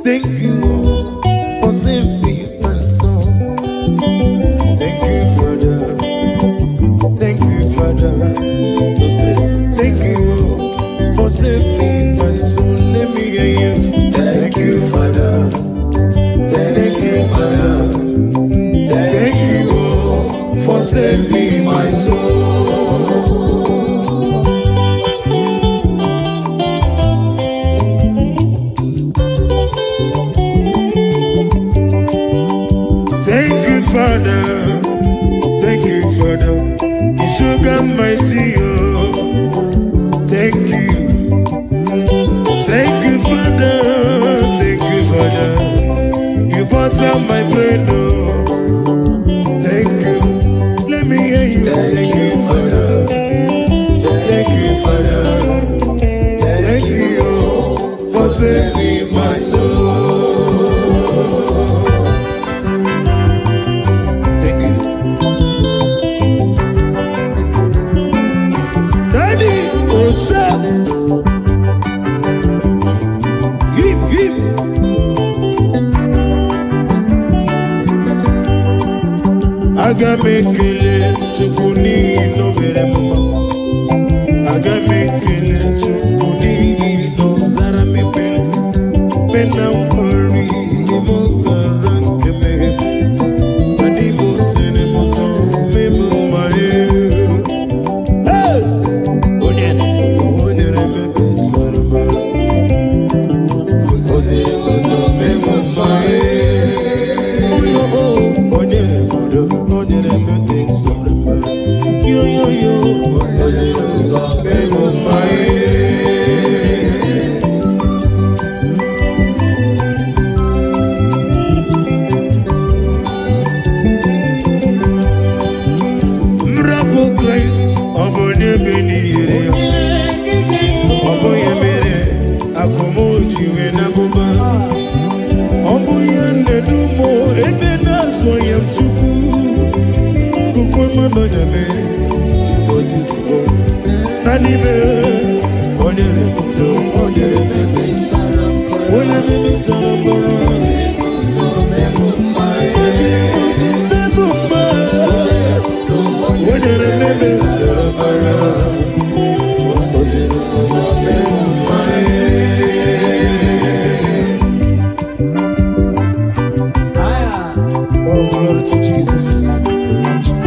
Thank you, oh, for saving my soul. Thank you, Father. Thank you, Father. Those three. Thank you, oh, for saving my soul. Let me hear you. Thank you, Father. Thank you, Father. Thank you, oh, for saving my soul. Thank you, Father. Thank you, Father. You sugar mighty, oh. Thank you. Thank you, Father. Thank you, Father. You butter my bread, oh. Thank you. Let me hear you. Thank you, Father. Thank you, Father. Thank you, oh, for saving my soul. Thank you. Daddy, what's up? Hip, hip. Aga m ekele Chukwu n'ihi na o mere m mma. Aga m ekele Chukwu n'ihi na ọ zara m ekpere. Mgbe na nwere n'ime ọzara nke mmehie m. Adị m zere m ụzọ mee m mma. Hey! Onye na-eme o nyere m ebe sara mbara. O ziri m ụzọ mee m mma. Onye o o nyere m udo, o nyere m ebe sara mbara. Yo yo yo, o ziri ụzọ mee m mma. Nrapụ Kraịst, ọ bụ onye bi n'ihere ya. Ọ bụ ya mere akụm ji wee na-abụba. Ọ bụ ya na-edu m ebe na-azụ ya m Chukwu. Kuku mmadụ ya mere Chukwu osisi bụ na n'ime o nyere m udo, o nyere m ebe, onye mmemme sara mbara. Ezi ụzọ mmemme mma. O nyere m ebe sara mbara. O ziri ụzọ mee m mma. Oh, glory to Jesus.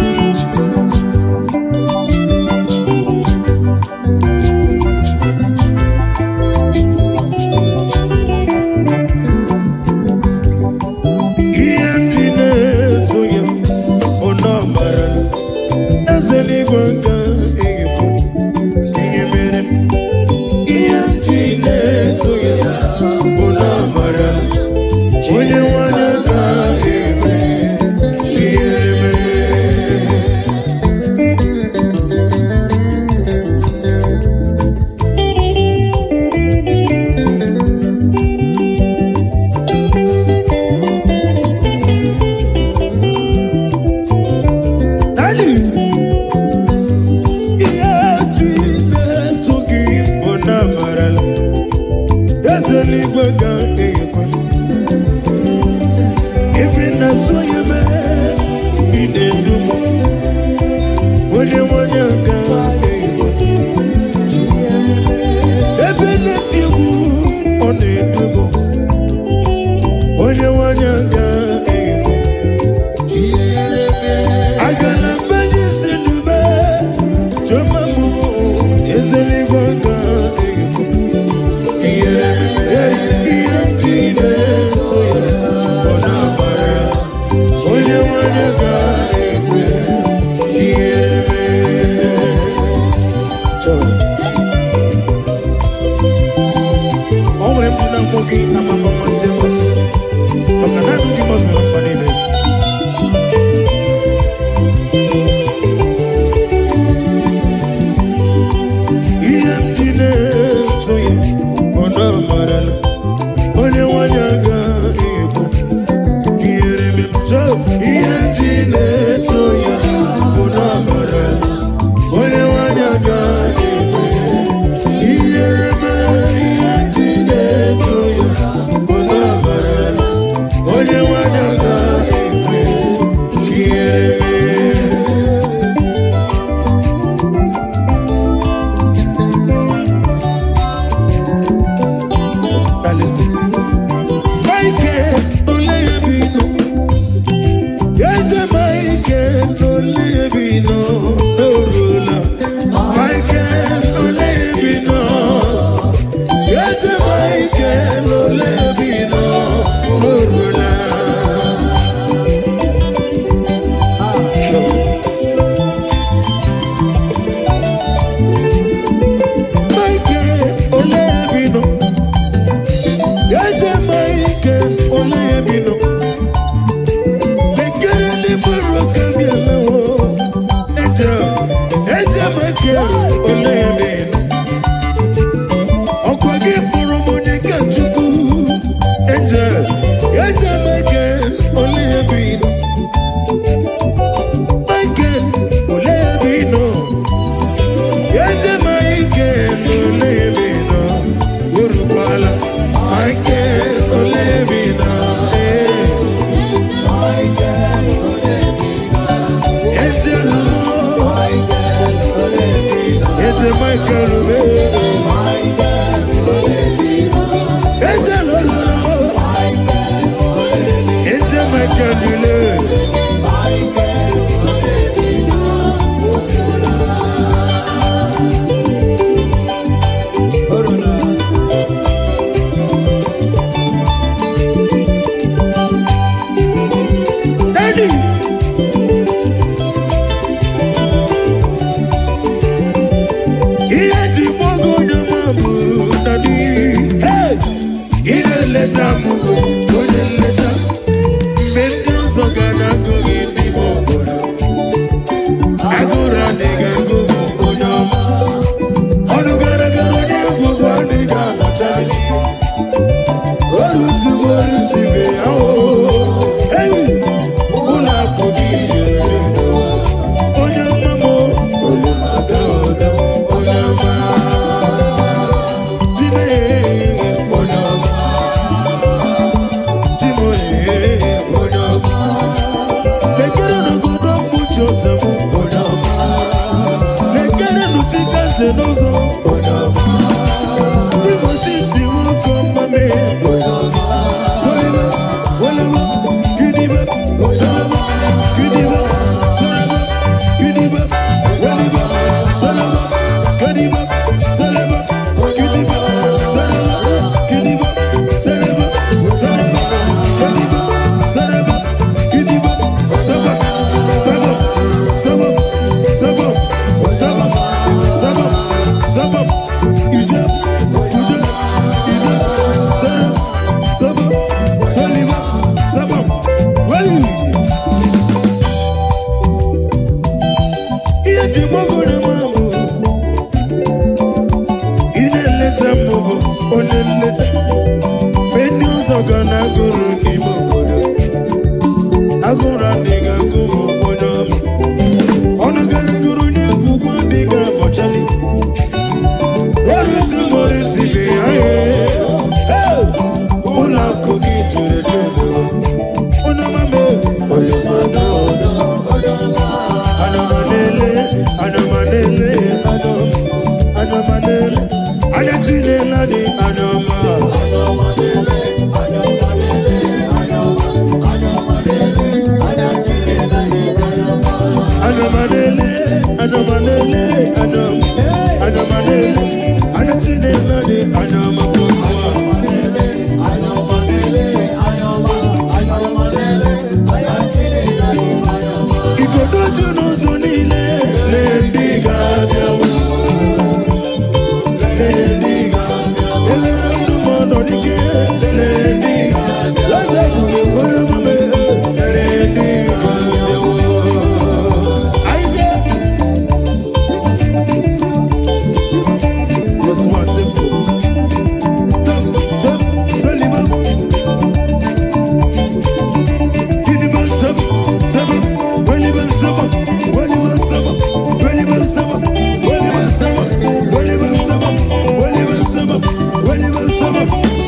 Ihe m ji na-eto ya bụ na ọ mara na eze eluigwe nga eyikwu ihe mere m. Ihe m ji na-eto ya bụ na ọ mara na onye nwanyị ga-ekwu ihere mere. Daddy, ihe ji na-eto gị bụ na amarala eze eluigwe ga-enyekwa ebe na-azụ ya mee ị na-edu m onye nwanyị ga-enyekwa ebe na-eti egwu ọ na-edu m onye nwanyị ga-enyekwa agala mbenye si n'ube chọma mụ eze eluigwe ga-enyekwa ihe ihe m ji na-eto ya bụ na amara onye nwanyị ga-ekwe. Onye nleta, mgbe ndị ọzọ ga na-agụ gị n'ime obodo, agụrụ adịghị agụ gị, onye ọma. Ọnụ gara gara onye egwu adịghị anọchali. Orutugo orutibe ya o. Ei, ụlọ akụ gị jere edo. Onye ọma m, Olisa dodo, onye ọma. Chineke, onye ọma. Chimoye, onye ọma. Lekere n'ogodo mkpuchi otu m, onye ọma. Lekere n'uchikaze n'ụzọ, onye ọma. Timosisi nwoke ọma mee, onye ọma. Solibe, welebe, kidibe, solebe, kidibe, solebe, kidibe, welibe, solebe, kidibe, solebe, kidibe, solebe, kidibe, solebe, solebe, kidibe, solebe, kidibe, sobe, sobe, sobe, sobe, sobe, sobe, sobe, ije, uje, ije, solebe, sobe, solibe, sobe, wey. Ihe ji gbago na mamụ, ị na-eleta m bụ onye nleta. Mgbe ndị ọzọ ga na-agụrụ n'ime obodo, agụrụ adịghị agụ m, onye ọma. Ọnụ gara gụrụ onye egwugwu adịghị abọchali. Orutu m orutibe ya ee. Ụlọ akụ gị juru eju. Onye ọma m, Olisa dodo. Anamanele, anamanele, anam, anamanele, anya Chinela dị anama. Anamanele, anamanele, anam, anamanele, anya Chinela dị anama plus one. Igodo ju n'ụzọ niile, lee ndị ga-abịawo. Lee ndị ga-abịa. Elere ndụ m ọnọ n'ike, lee ndị ga-abịa. Eze kwuru onye omume, lee ndị ga-abịawo. Isaac. Plus one tempo. Tem, tem, Saliba. Kidiba saba, saba, weliba saba, weliba saba, weliba saba, weliba saba, weliba saba, weliba saba, weliba saba,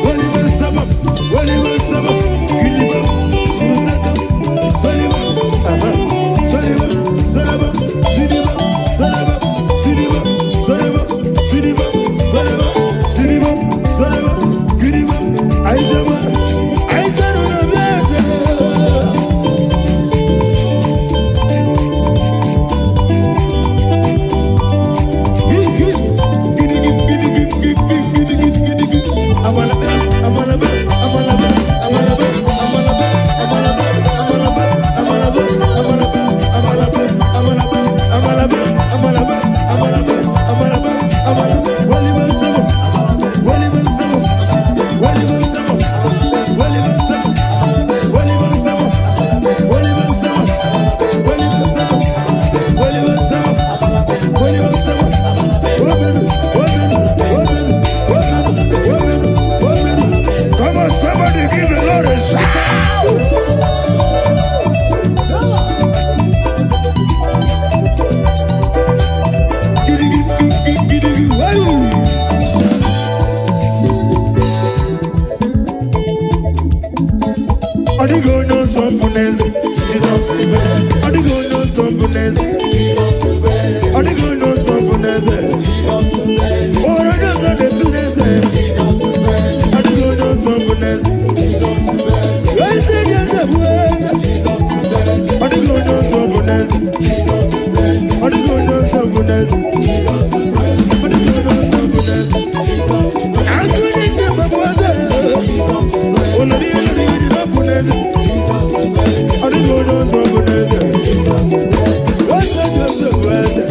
weliba saba, weliba saba, kidiba, muzaka, saliba, aha, saliba, salaba, sidiba, salaba, sidiba, salaba, sidiba, salaba, sidiba, salaba, kidiba, aijaba, aijaba na biasa. Come on, somebody give the Lord a shout. Giddy, giddy, giddy, giddy, hey. Ọ dịghị onye ọzọ bụ n'eze, Jizọs bụ eze. Ọ dịghị onye ọzọ bụ n'eze. Ọ dịghị onye ọzọ bụ n'eze. O nwere onye ọzọ na-etu n'eze. Ọ dịghị onye ọzọ bụ n'eze. Eze dị eze bụ eze. Ọ dịghị onye ọzọ bụ n'eze. Ọ dịghị onye ọzọ bụ n'eze. Ọ dịghị onye ọzọ bụ n'eze. Agụ na-eche mgbe bụ eze. Ụlọ niile niile na-abụ n'eze. Ọ dịghị onye ọzọ bụ n'eze. Eze dị eze bụ eze.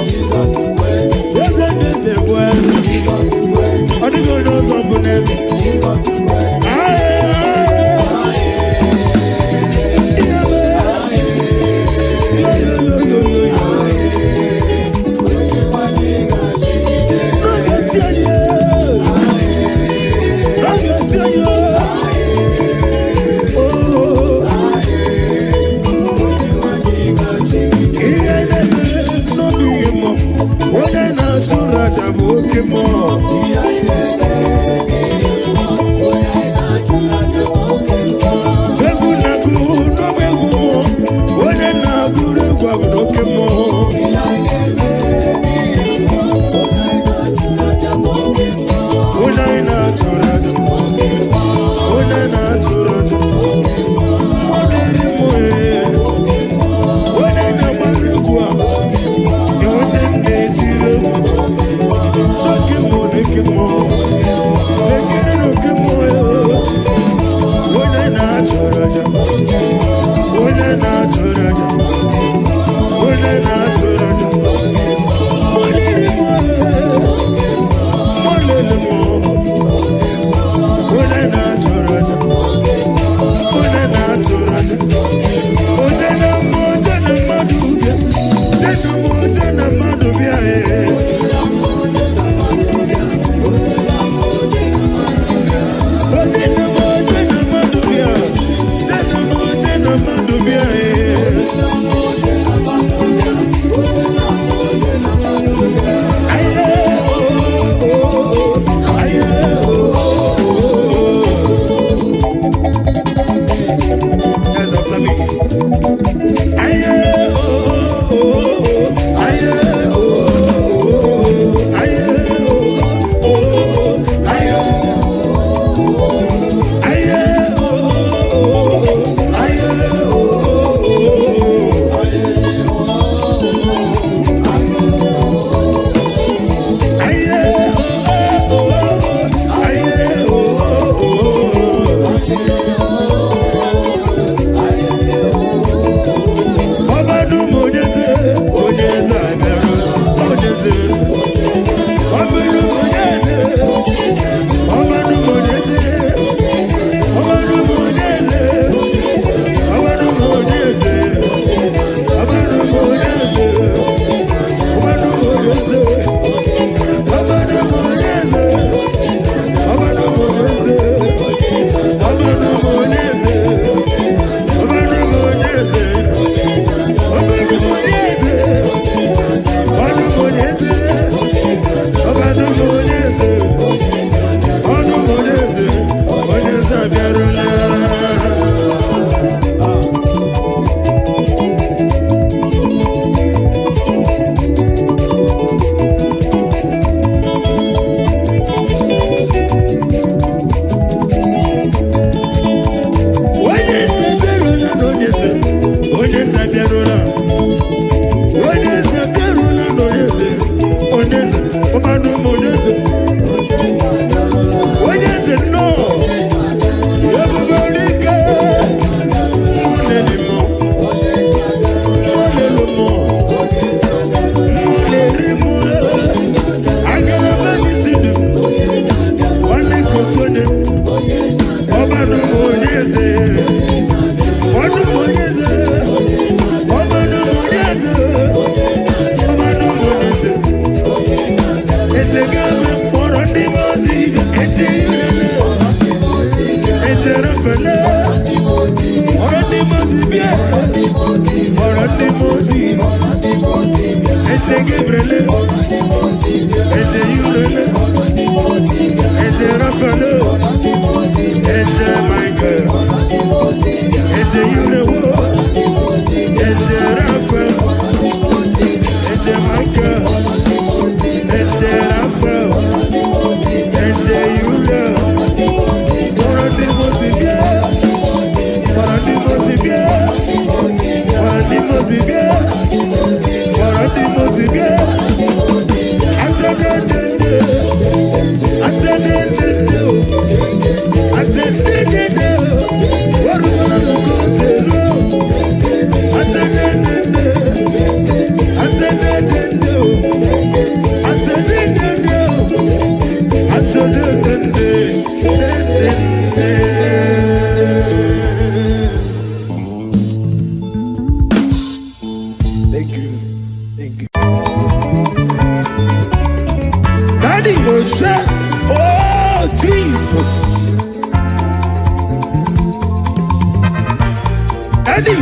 Daddy,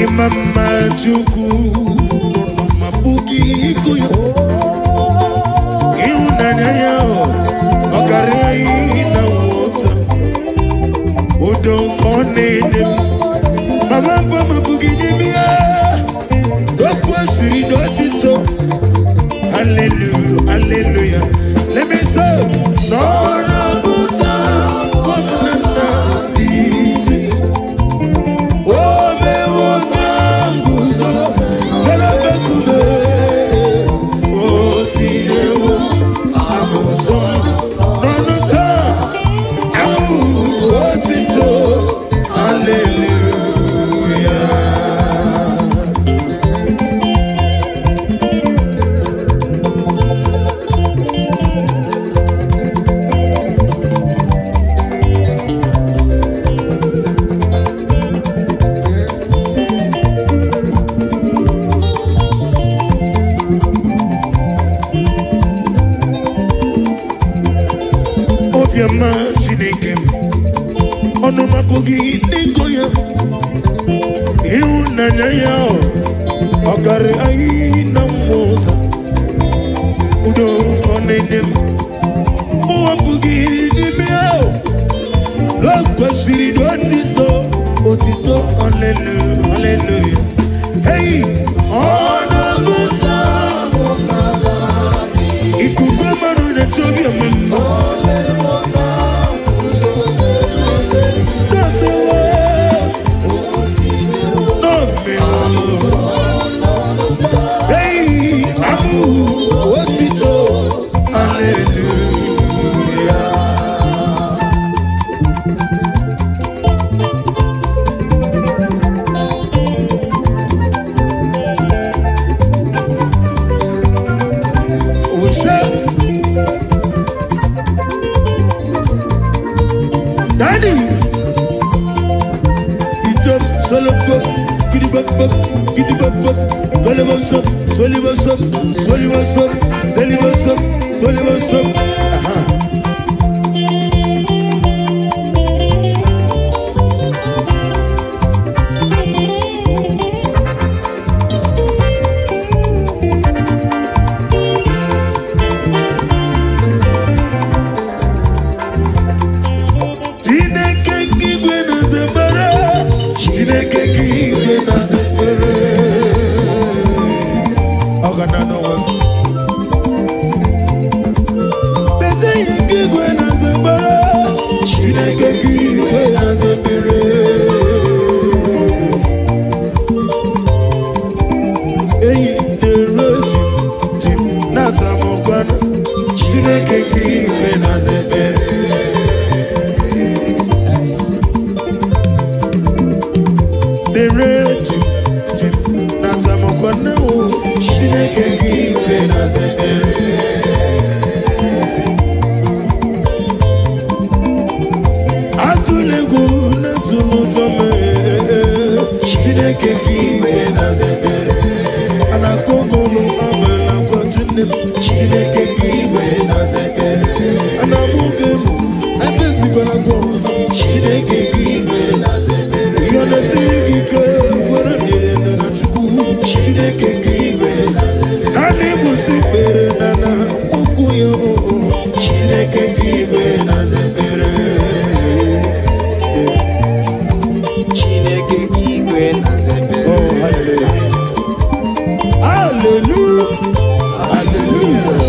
ịma mma Chukwu nọ ma bụghị ịgụ ya. Ịhụnanya ya ọ karịa ihe na nghọta. Udo nke ọ na-enye m, mama mbụ m abụghị n'ime ya. O kwesịrị n'otito. Hallelujah, hallelujah. Let me say, n'ọrụ pụta ọnụnna iji. O mewo ka m guzo n'ebekume. O tinyewo abụzọ n'ọnụ taa. Abụ otito, hallelujah. Obiọma Chineke m, ọnụ m apụghị n'ịgụ ya. Ịhụnanya ya ọ karịa anyị na mmụta. Udo ọ na-enye m, mụ apụghị n'ime ya. O kwesịrị n'otito, otito, hallelujah, hallelujah. Hey, ọ na-amụta ikuku mmadụ na-eche obiọma m. Na-emewo, na-emewo. Hey, abụ otito, hallelujah. Ose, Daddy, Itom, solobop, gidibop, gidibop, golobop, solibop, solibop, selibop, solibop. Aha. Chineke nke igwe na-aza ekpere. Chineke nke igwe na-aza ekpere. Ọ ga na n'ụwa. Eze ihe nke igwe na-aza ekpere. Chineke nke igwe na-aza ekpere. Eyi na-eru ji ji na-ata m ụkwanụ. Chineke nke igwe na-aza ekpere. Dere ji ji na-ata m ụkwanụ. Chineke nke igwe na-aza ekpere. Atụla egwu na-atụla ụjọ mee. Chineke ka igwe na-aza ekpere. A na-akụ ụlọ abala kwaju nne m. Chineke ka igwe na-aza ekpere. A na-amụ gị mụ ebezikwala gwa ọzọ. Chineke ka igwe na-aza ekpere. Ihe ọ na-esiri gị ike were ndịrị na Chukwu. Chineke ka igwe naanị ịbụsi ikpere na na okwu ya o. Chineke ka igwe na-aza ekpere. Chineke igwe na-aza ekpere. Oh, hallelujah. Hallelujah. Hallelujah.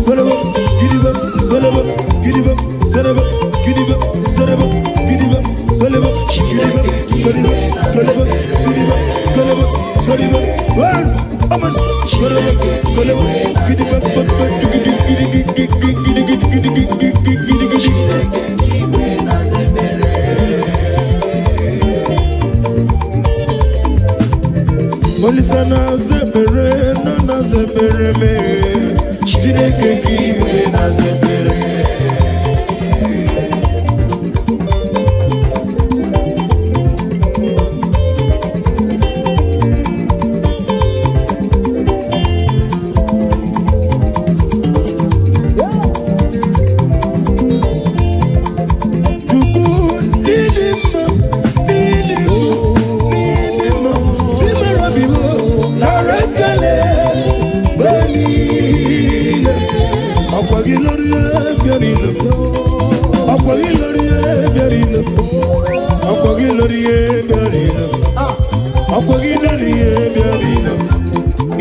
Solobo, gidibo, solobo, gidibo, solobo, gidibo, solobo, gidibo, solobo, gidibo, solobo, golobo, silibo, golobo, solobo. One, aman, solobo, golobo, gidibo, bo, gidi, gidi, gidi, gidi, gidi, gidi, gidi, gidi, gidi. Igwe na-aza ekpere. Olisa na-aza ekpere, nọ na-aza ekpere mee. Chineke ka igwe na-aza ekpere.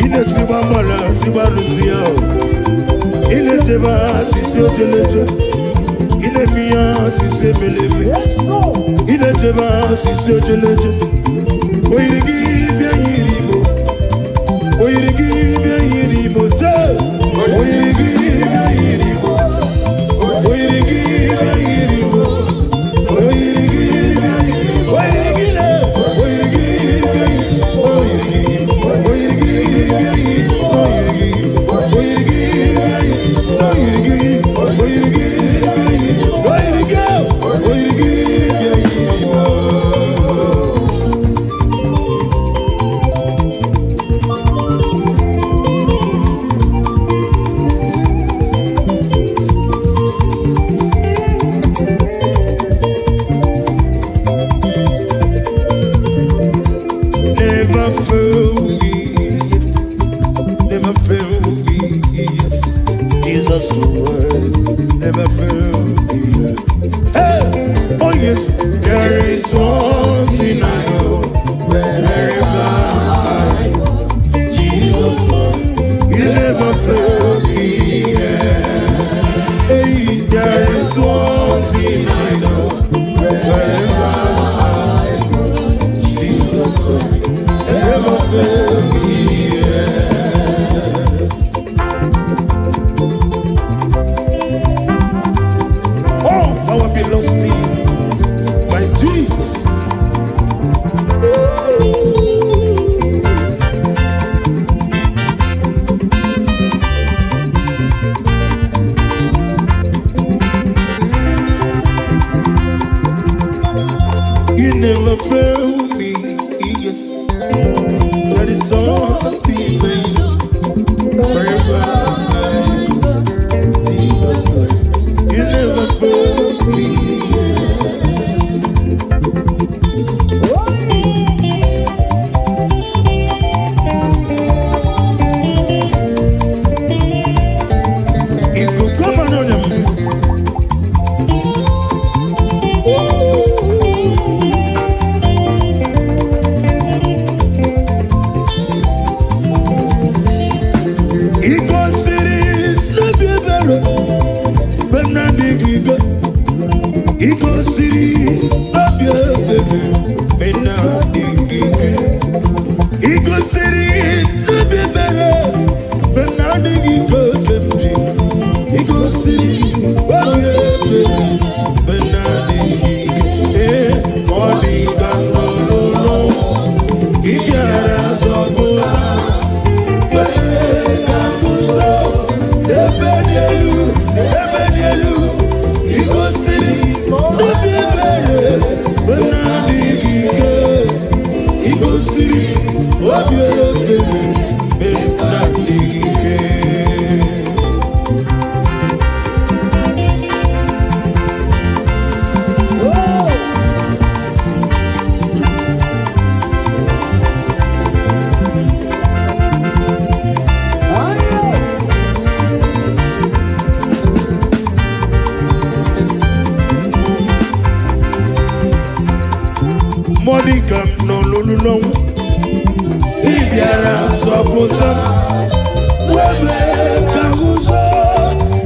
Ị na-etigba mgbala tigba arụsị ya o. Ị na-echebe asịsị ojeleje. Ị na-eme ihe asịsị emeleme. Ị na-echebe asịsị ojeleje. O yiri gị bịa yiri Igbo. O yiri gị bịa yiri Igbo jee. O yiri gị bịa yiri Igbo. O yiri gị bịa yiri Igbo. O yiri gị bịa yiri Igbo. O yiri gị le. O yiri gị bịa yiri. O yiri gị. O yiri gị bịa yiri. O yiri gị. O yiri gị bịa yiri. O yiri gị. O yiri gị bịa yiri. O yiri gị. O yiri gị bịa yiri Igbo. Never fail me yet. Never fail me yet. Jesus was never fail me yet. Hey! Oh yes, there is one thing I know. Wherever I go, Jesus was. He never fail me yet. Hey, there is one thing I know. Wherever I go, Jesus was. Never fail me yet. All power belongs to you, my Jesus. You never fail me yet. That is something I know. Wherever I go, Jesus Christ, you never fail me yet. Ikuku ọma n'ọnya m. Ị gosiri n'obi ebere mgbe m na-adịghị ike. Ị gosiri n'obi ebere mgbe m na-adịghị ike. Ị gosiri n'obi ebere mgbe m na-adịghị ike oke m ji. Ị gosiri obi ebere mgbe m na-adịghị ike. Ee, ọ dị ka m nọ n'ụlọ. Ị bịara zọpụta ebe dị elu, ebe dị elu. Ị gosiri obi ebere mgbe m na-adịghị ike. Ị gosiri obi ebere mgbe m na-adịghị ike. Mmụọ dị ka m nọ n'olulu ọnwụ, ị bịara zọpụta m, wee mee ka ụzọ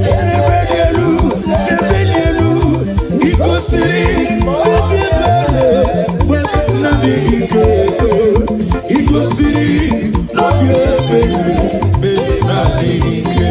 n'ebe dị elu, n'ebe dị elu. Ị gosiri obi ebere mgbe m na-adịghị ike. Ị gosiri n'obi ebere mgbe m na-adịghị ike.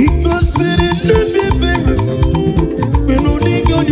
Ị gosiri n'obi ebere mgbe na ọ dịghị onye.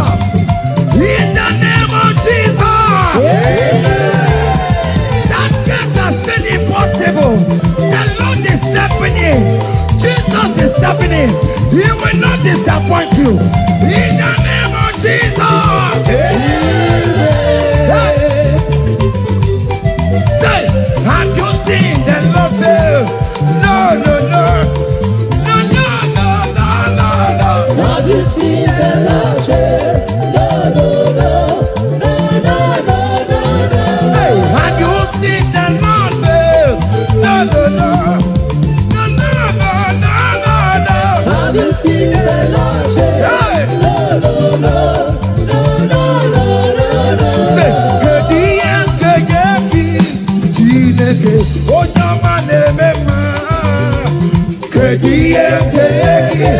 yourself. In the name of Jesus. That case has been impossible. The Lord is stepping in. Jesus is stepping in. He will not disappoint you. In the name of Jesus. Hey. Say, have you seen the Lord fail? No, no, no. No, no, no, no, no, no. Have you seen the Lord fail? No, no, no, no, no, no, no, no. Hey, have you seen the Lord fail? No, no, no. No, no, no, no, no, no. Have you seen the Lord fail? Hey. No, no, no, no, no, no, no, no. Say, kedu ihe nke ga-eji Chineke onye ọma na-eme mma? Kedu ihe nke ga-eji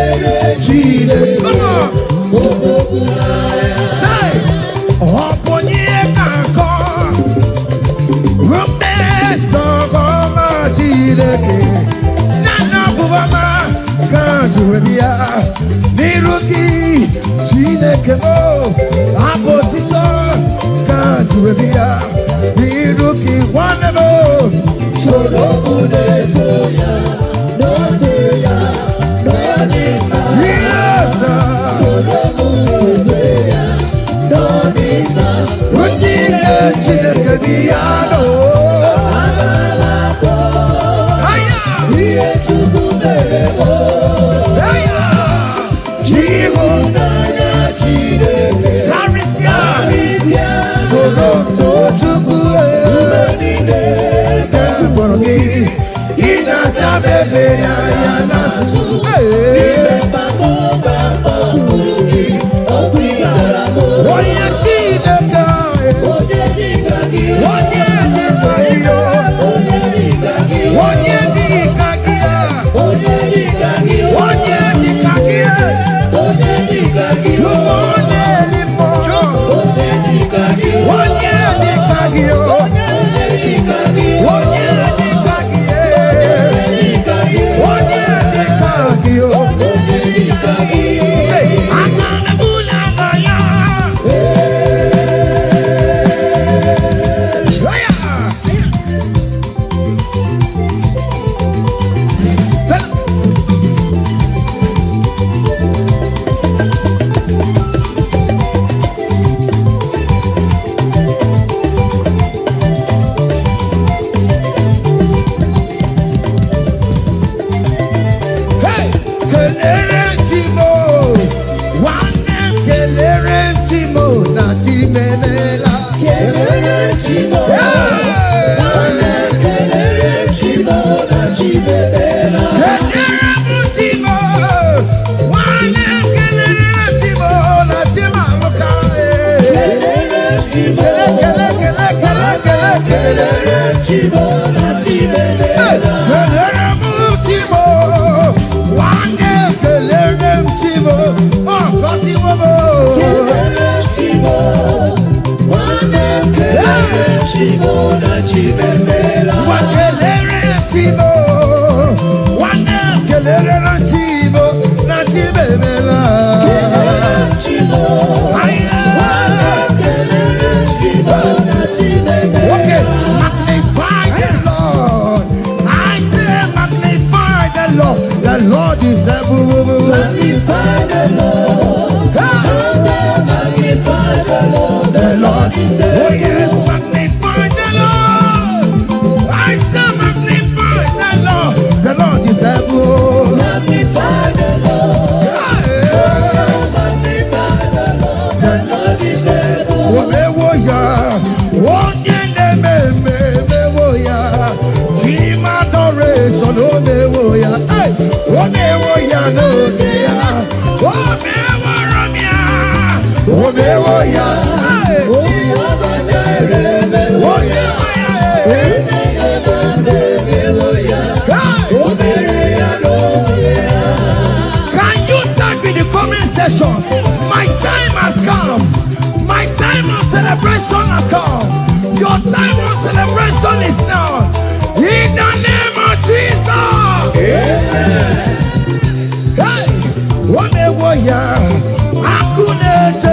Chineke? Come on. Say, ọ bụ onye ka akọ mmeso ọma Chineke na bụ ọma ka juru ya n'iru gị Chineke m, abụ otito ka juru ya n'iru gị, nwanne m. Soro mụ na-eto ya, n'oge ya, n'ọdị mma. Yes. Soro mụ na-eto ya, n'ọdị mma. Ndị nke Chineke dị ya nọ. Amalakọ, Aya! ihe Chukwu mere m. Aya! Ihu N'anya Chineke, karịsịa karịsịa, soro too Chukwu. mgbe niile Ka mkpọrọ gị ị na-asa bebe ya ya na-asụ. Ee. mkpagbu gị, ọkụ ịzara m. Onye Chineke, Onye dịka gị, onye dịka gị, onye dịka gị, onye dịka gị, onye dịka gị, onye dịka gị, onye dịka gị, ụmụ na-eli mmụọ, onye dịka gị, onye dịka gị, onye dịka gị, onye dịka gị, dịka gị, onye dịka gị. Onye dịka gị. Say, aka na-ebuli aka ya. Aya! Say, hey, kelere Chimo, nwanne m, kelere Chimo na Chimemela. Kelere Chimo, Hey! nwanne, kelere Chimo na Chimemela. Kelere m Chimo, nwanne m, kelere Chimo na Chimaluka. Kelere Chimo, Kele, kele, kele, kele, kele. kelere Chimo na Hey, Chimemela. kelere m Chimo, nwanne m, kelere m Chimo, ọ gọziwo m. Kelere Chimo, nwanne m, kelere Chimo na Chimemela. Ngwa, kelere Chimo, nwanne m, kelere Chimo na Chimemela. Kelere Chimo, Aya! kelere Chimo na Chimemela. Okay, magnify the Lord. I say magnify the Lord. The Lord is everywhere. Magnify the Lord. Hey! Magnify the Lord. The Lord is Oh yes, magnify the Lord. I say magnify the Lord. The Lord is everywhere. Magnify the Lord. Hey! Magnify the Lord. The Lord is able. Omewo ya, onye na-eme eme emewo ya, Chim adoration omewo ya, hey! Omewo ya n'oge ya, omeworo m ya, omewo ya, hey! Jehovah Jireh, Omewo ya, hey! Hey! O mere ya n'oge ya. Can you type in the comment section? My time has come. My time of celebration has come. Your time of celebration is now. In the name of Jesus. Hey, omewo ya, akụ na-eche.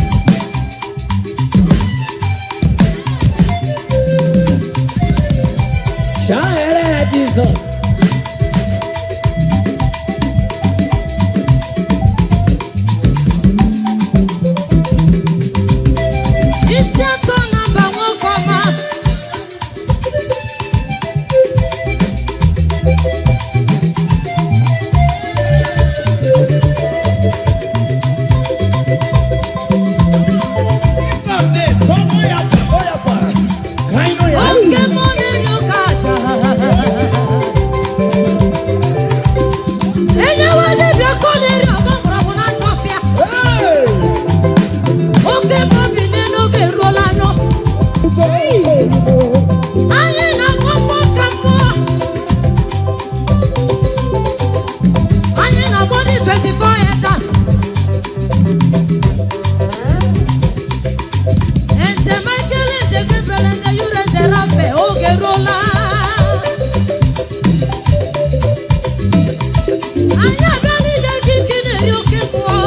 Anyị abịala ide gị nke na-eri oke mmụọ.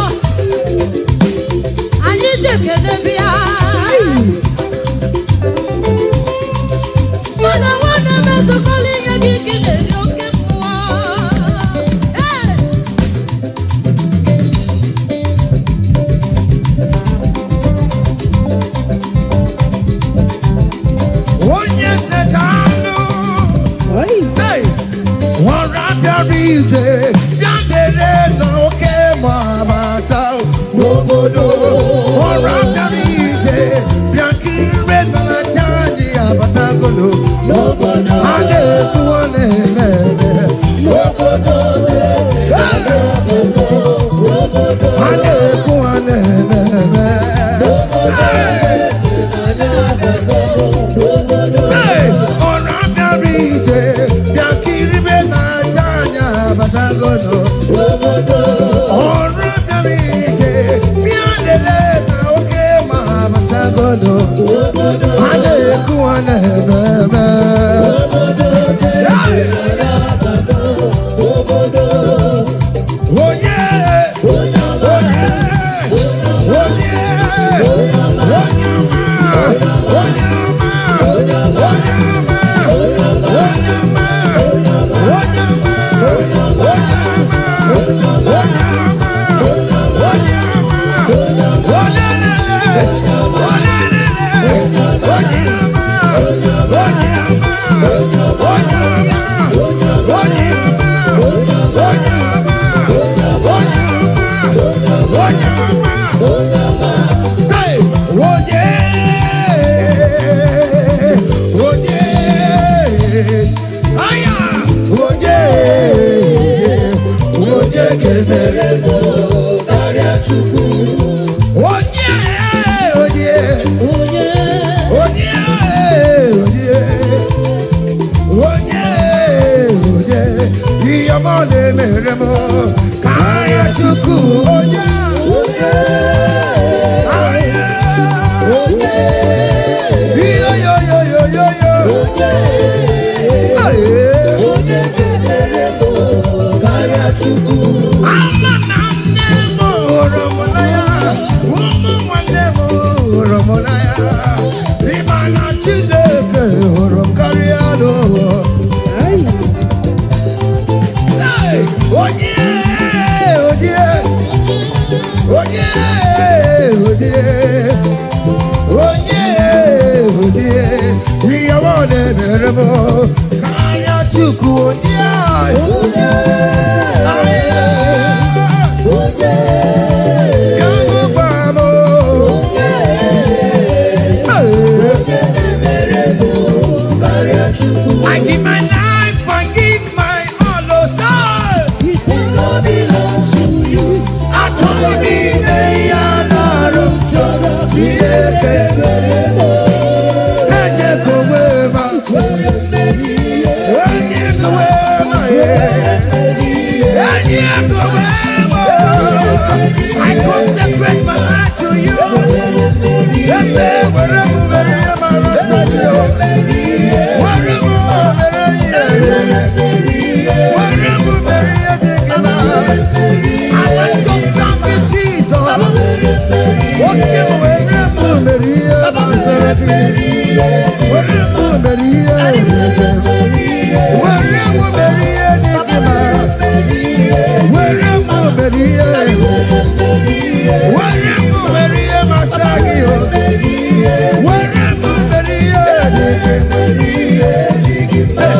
Anyị ji ekele bịa. Mụ na nwanne m ezukọla inye gị nke na-eri oke mmụọ. Ee! Onye setanụ say ọra bịara ije bịa dere n'oke ma bata n'obodo ọra bịara ije bịa kirire n'aja anyị abatagolo N'obodo. A na-ekwu ọ na-eme eme. N'obodo. A na-ekwu ọ na-eme eme. Say, ọra bịara ije bịa kiribe n'aja anyị abatagolo ọrụ bịara ije bịa lelee na oke ma abatagodo a na-ekwu a na-eme eme. Hey! Onye onye onye onye ọma onye ọma onye ọma onye ọma onye ọma onye ọma onye ọma onye ọma olelele olelele onye ọma onye ọma onye ọma onye ọma onye ọma onye ọma onye ọma. Say, onye onye aya onye onye ga-emere onye onye Onye onye onye onye onye ihe ọma na-emere m karịa Chukwu onye aya iyo yo yo yo yo yo aye. Ama na nne m hụrụ m n'anya, ụmụ nwanne m hụrụ m n'anya, ịma na Chineke hụrụ m karịa n'ụwa. Say, onye onye onye onye onye onye ihe ọma na-emere m karịa Chukwu onye aye. I give my life and give my all, oh, sir. Atụrụ niile ya na-arụ Chineke na-ejekọ onwe ma onye kowe ma ye enyi kowe ma. I consecrate my life to you. Ese were m were ihe mara nsọ gị o. Were m were ihe were m were ihe dị gị mma. I want your servant Jesus. Oke m were m mere ihe masịrị gị. Were m mere ihe dị gị. Were m mere ihe dị gị mma. Were m mere ihe dị gị. Were m mere ihe masịrị gị o. Were m mere ihe dị gị. Say,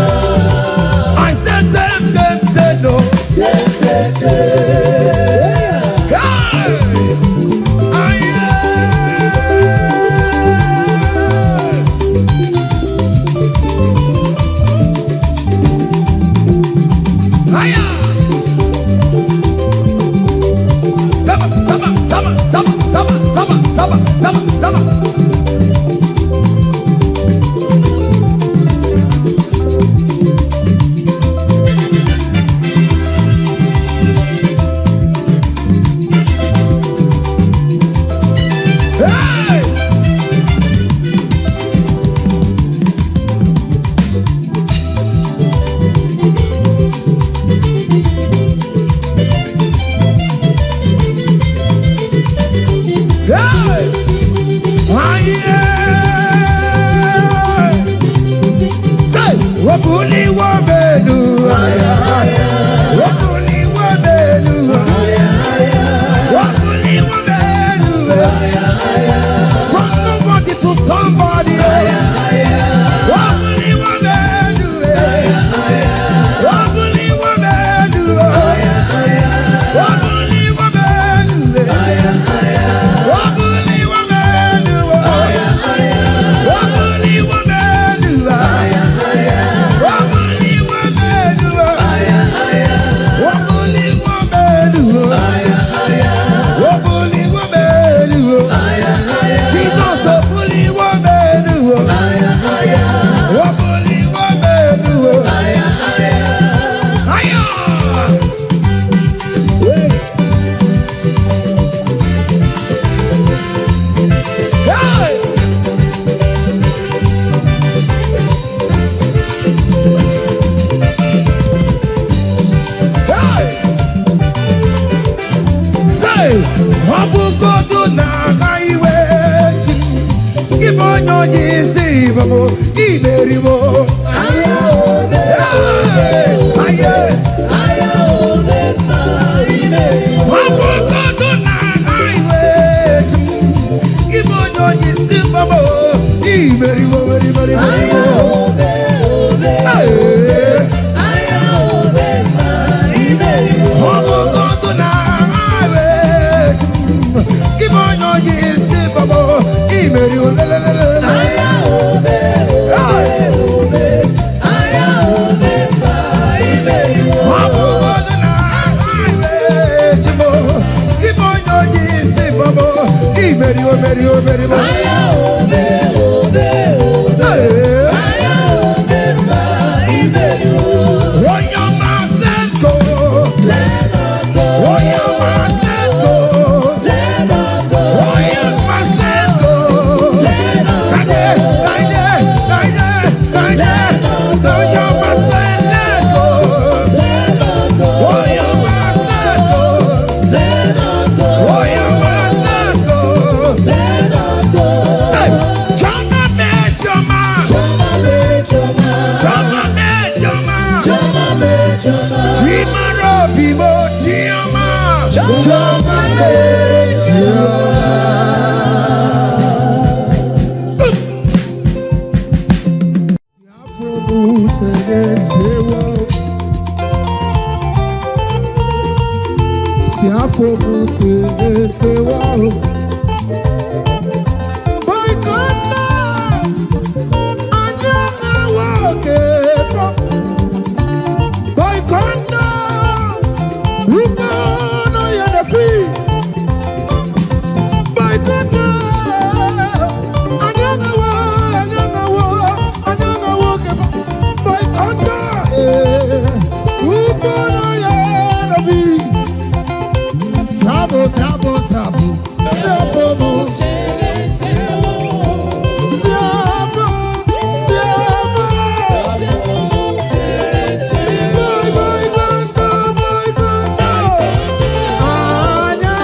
Hey, ọ bụgodu na-aga iwe chi m, gị bụ onye onye isi bụ m, imeriwo. Hey, aye. Ọ bụgodu na-aga iwe chi m, gị bụ onye onye isi bụ m, imeriwo, meri, meri, meriwo. Hey. Ọ bụgodu na-aga iwe chi m, gị bụ onye onye isi bụ m, imeriwo, lelelelele. Hey. Ọ bụgodu na-aga iwe chi m, gị bụ onye onye isi bụ m, imeriwo, meriwo, meriwo. Hey. Onye ọma, let's go. Onye ọma, let's go. Onye ọma, let's go. Kaje, kaje, kaje, kaje. Onye ọma, say let's go. Onye ọma, let's go. Onye ọma, let's go. Say, Chioma me, Chioma. Chioma me, Chioma. Chimara Bimo, Chioma. Chioma me, Chioma. Si afọ m tewa. Boykona, anya awa oke fọ. Boykona, rúgbó náà yẹn lè fi. Boykona, anya awa, anya awa, anya awa oke fọ. Boykona, rúgbó náà yẹn lè fi. Sabo, sabo, sabo, sabo, sabo, sabo. Boy, boy, gondo, boy, gondo. Anya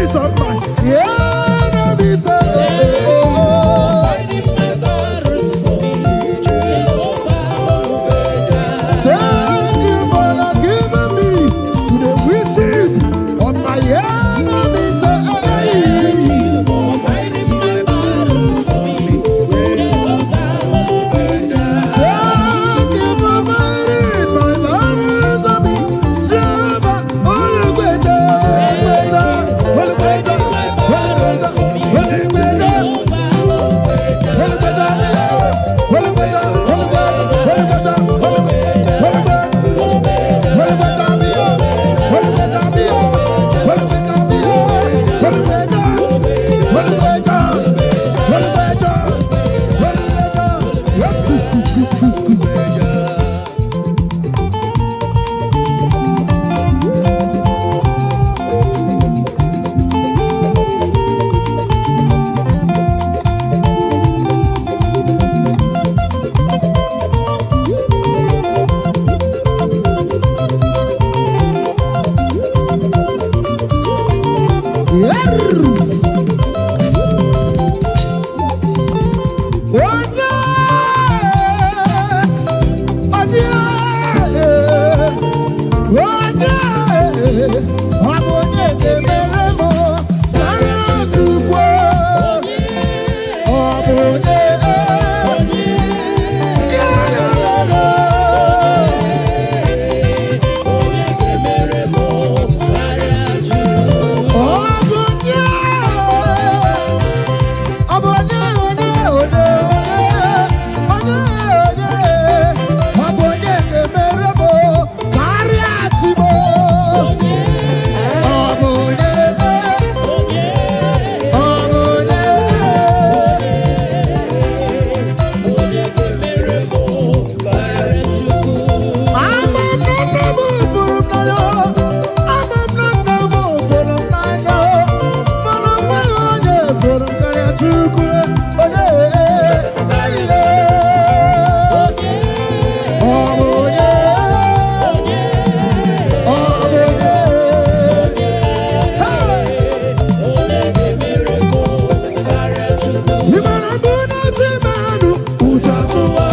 wishes of my enemies. Oh, oh, oh. Fighting my battles for me, Jehovah Olugbeja. Thank you for not giving me to the wishes of my enemies. Hey. For fighting my battles for me, Jehovah Olugbeja. Thank you for fighting my battles for me. Jehovah Olugbeja, Olugbeja, Olugbeja, Olugbeja, Olugbeja. Jehovah Olugbeja. Olugbeja, Olugbeja, Olugbeja, Olugbeja, Olugbeja, Olugbeja, Olugbeja, Olugbeja, Olugbeja, Olugbeja. Yes, kus, kus, kus, kus, kus. Yes. Onye, onye, onye, ọ bụ onye ga-emere m karịa Chukwu. Ọ bụ onye, ya, ya, ya, ya. Onye ga-emere m karịa Chukwu. Ọ bụ onye, ọ bụ onye, onye, onye, onye, onye, ọ bụ onye ga-emere m karịa Chi m. Ọ bụ onye, ọ bụ onye. Onye ga-emere m karịa Chukwu. Ama m na nne m fụrụ m n'anya, ama m na nne m fụrụ m n'anya, mana o nweghị onye fụrụ m karịa Chukwu, onye eyiye. Ọ bụ onye, ọ bụ onye. Hey! Onye ga-emere m karịa Chukwu. Ị mara mbụ na ti mmadụ ụzọ atụwa,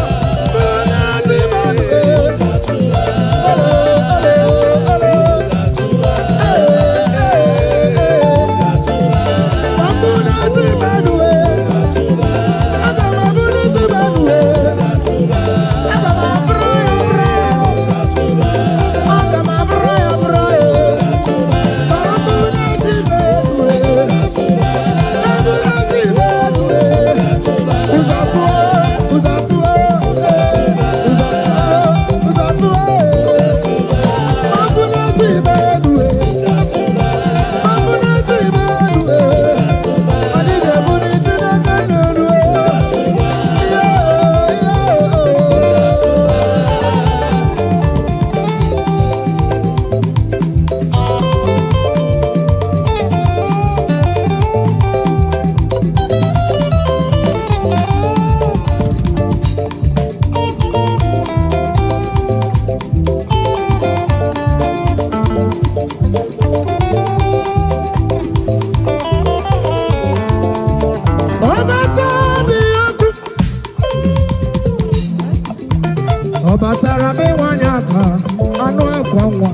mbụ na ti mmadụ ee. Olo, olo, olo. Ee, ee, ee. Ma mbụ na ti mmadụ ee. Aga m abụ na ti mmadụ ee. Aga m abụrụ ya bụrụ ya. Aga m abụrụ ya bụrụ ya. Ka mbụ na ti mmadụ ee. Mbụ na ti mmadụ ee. Ụzọ atụọ, ụzọ atụọ, ee. Ụzọ atụọ, ụzọ atụọ, ee. Mabunati Benue, Mabunati Benue, anyị ga-ebuli Chineke n'elu. Yo, yo. Ọbata bi okwu. Ọ batara be nwanyị aka anụ akwa nwa.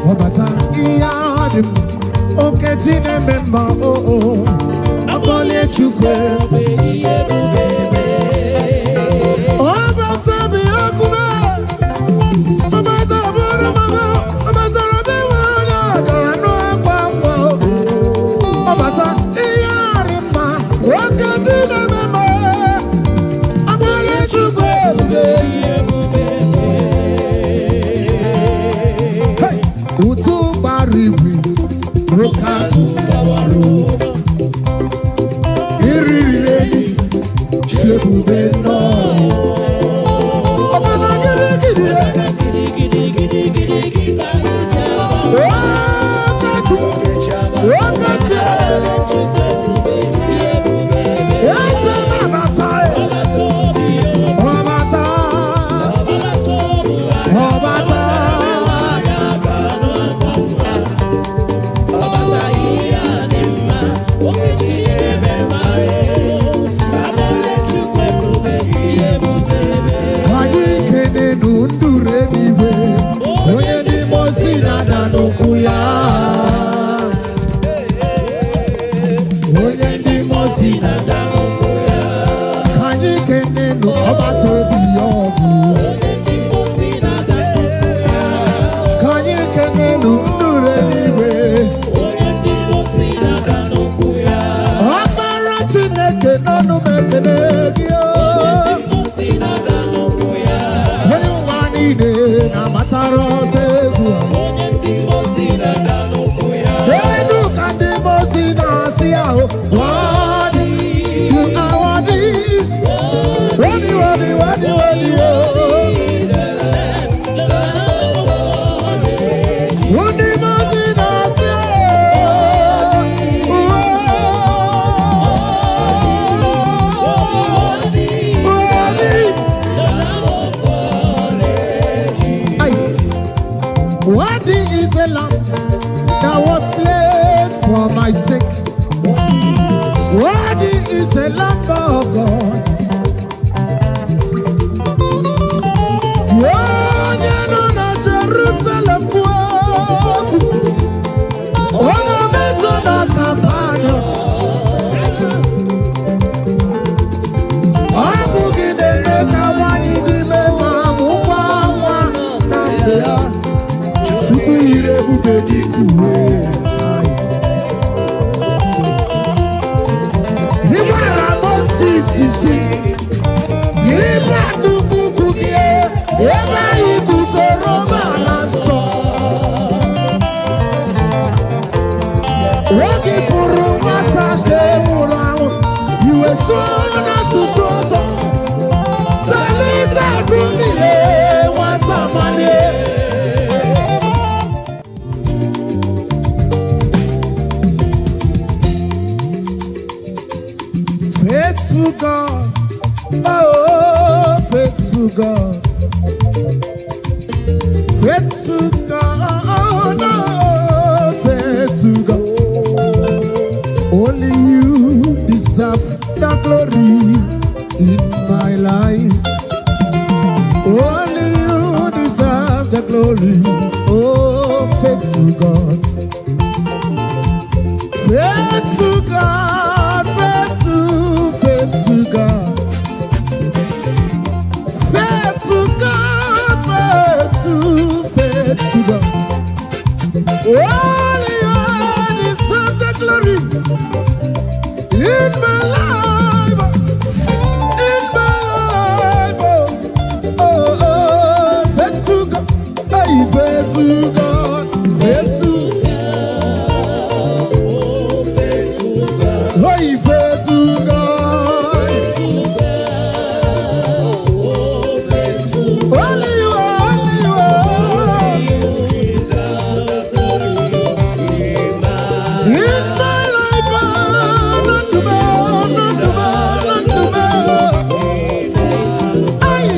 Ọ bata ihe ahụ dị mma, Okechi na-eme mma oo. Akpọlie Chukwu. Ihe ebube Ọ bata bi okwu mee. Ọ bata bụrụ mama. Ọ batara be nwanyị aka anụ akwa nwa. Ọ bata ihe arị mma, Okechi na-eme mma. Akpọlie Chukwu ebube. Hey! Ụtụ gbara igwe, nwoke akụ gbawara. Iriri enyi, Jizọs egwu. Elu ka ndị mmụọ ozi na-asị ahụ, "Worthy, you are worthy, worthy, worthy, worthy, worthy, oh." Ndị mmụọ ozi na-asị, "Oh, worthy, worthy." Ice. Worthy is a lamb that was slain for my sake. Worthy is a lamb of God. Onye nọ na Jerusalem kwuo okwu, onye mezo na Kapanọm. Ọ bụ gị na-eme ka nwanyị dị ime ma mụkwa nwa na mgbe ya. Chukwu yiri ebube dịka uwe. Ị gwara Mozis sị, "Ịbụ akpụkpọ ụkwụ gị ebe anyị guzoro n'ala nsọ." Oge fụrụ nwata ka e nwụrụ anwụ, iwe sụọ n'asụsụ ọzọ. Talita kumi, nwata malie. Faithful God, oh, faithful God, faithful God, oh, faithful God. Only you deserve the glory in my life. Only you deserve the glory, oh, faithful God. Faithful God, faithful, faithful God. Faithful God, faithful, faithful God. Only you deserve the glory in my life, in my life. Oh, oh, oh, faithful God, hey, faithful God, faithful. Hey, faithful God. Only you are, only you are. In my life, ah, not to be, not to be, not to be. Hey,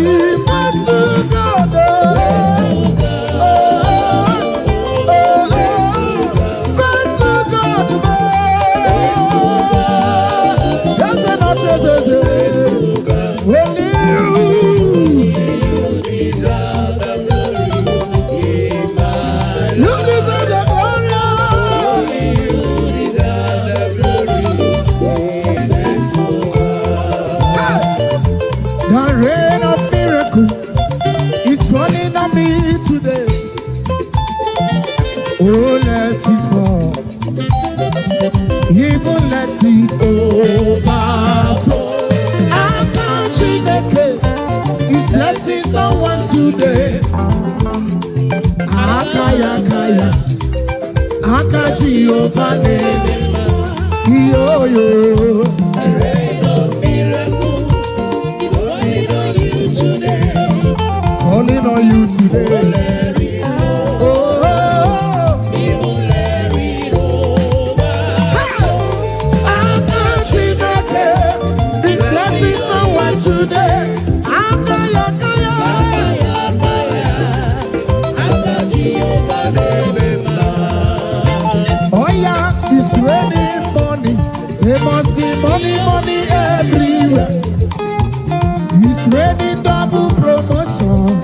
faithful God, oh, oh, oh, oh, faithful God, oh. Yes, and not just as it. Only you. You deserve the glory. Hey! The rain of miracle is falling on me today. Oh, let it fall. Even let it overflow. Aka Chineke is blessing someone today. Aka ya aka ya. Aka Jehovah name. Yo yo. Falling on you today. Oh, oh, oh. Aka Chineke is blessing someone today. Aka ya aka ya. Oh yeah, it's raining money. There must be money, money everywhere. It's raining double promotion,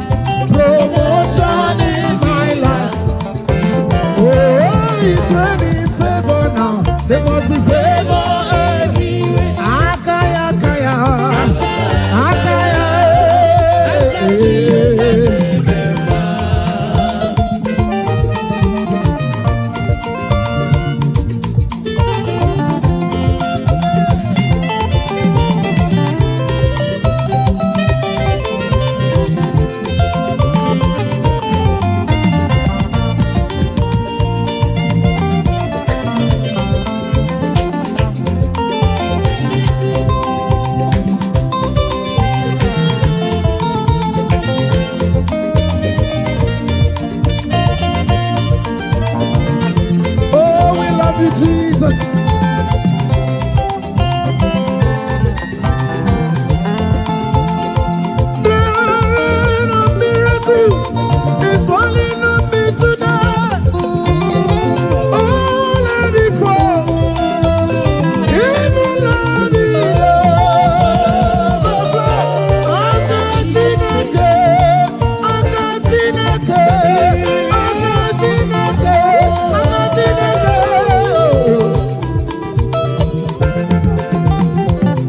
promotion in my life. Oh, it's raining favor now. There must be favor everywhere. Akaya, akaya, akaya. Eh, eh. Jizọs. The rain of miracle is falling on me today. Oh, let it fall. Even let it overflow. Aka Chineke, aka Chineke, aka Chineke, aka Chineke.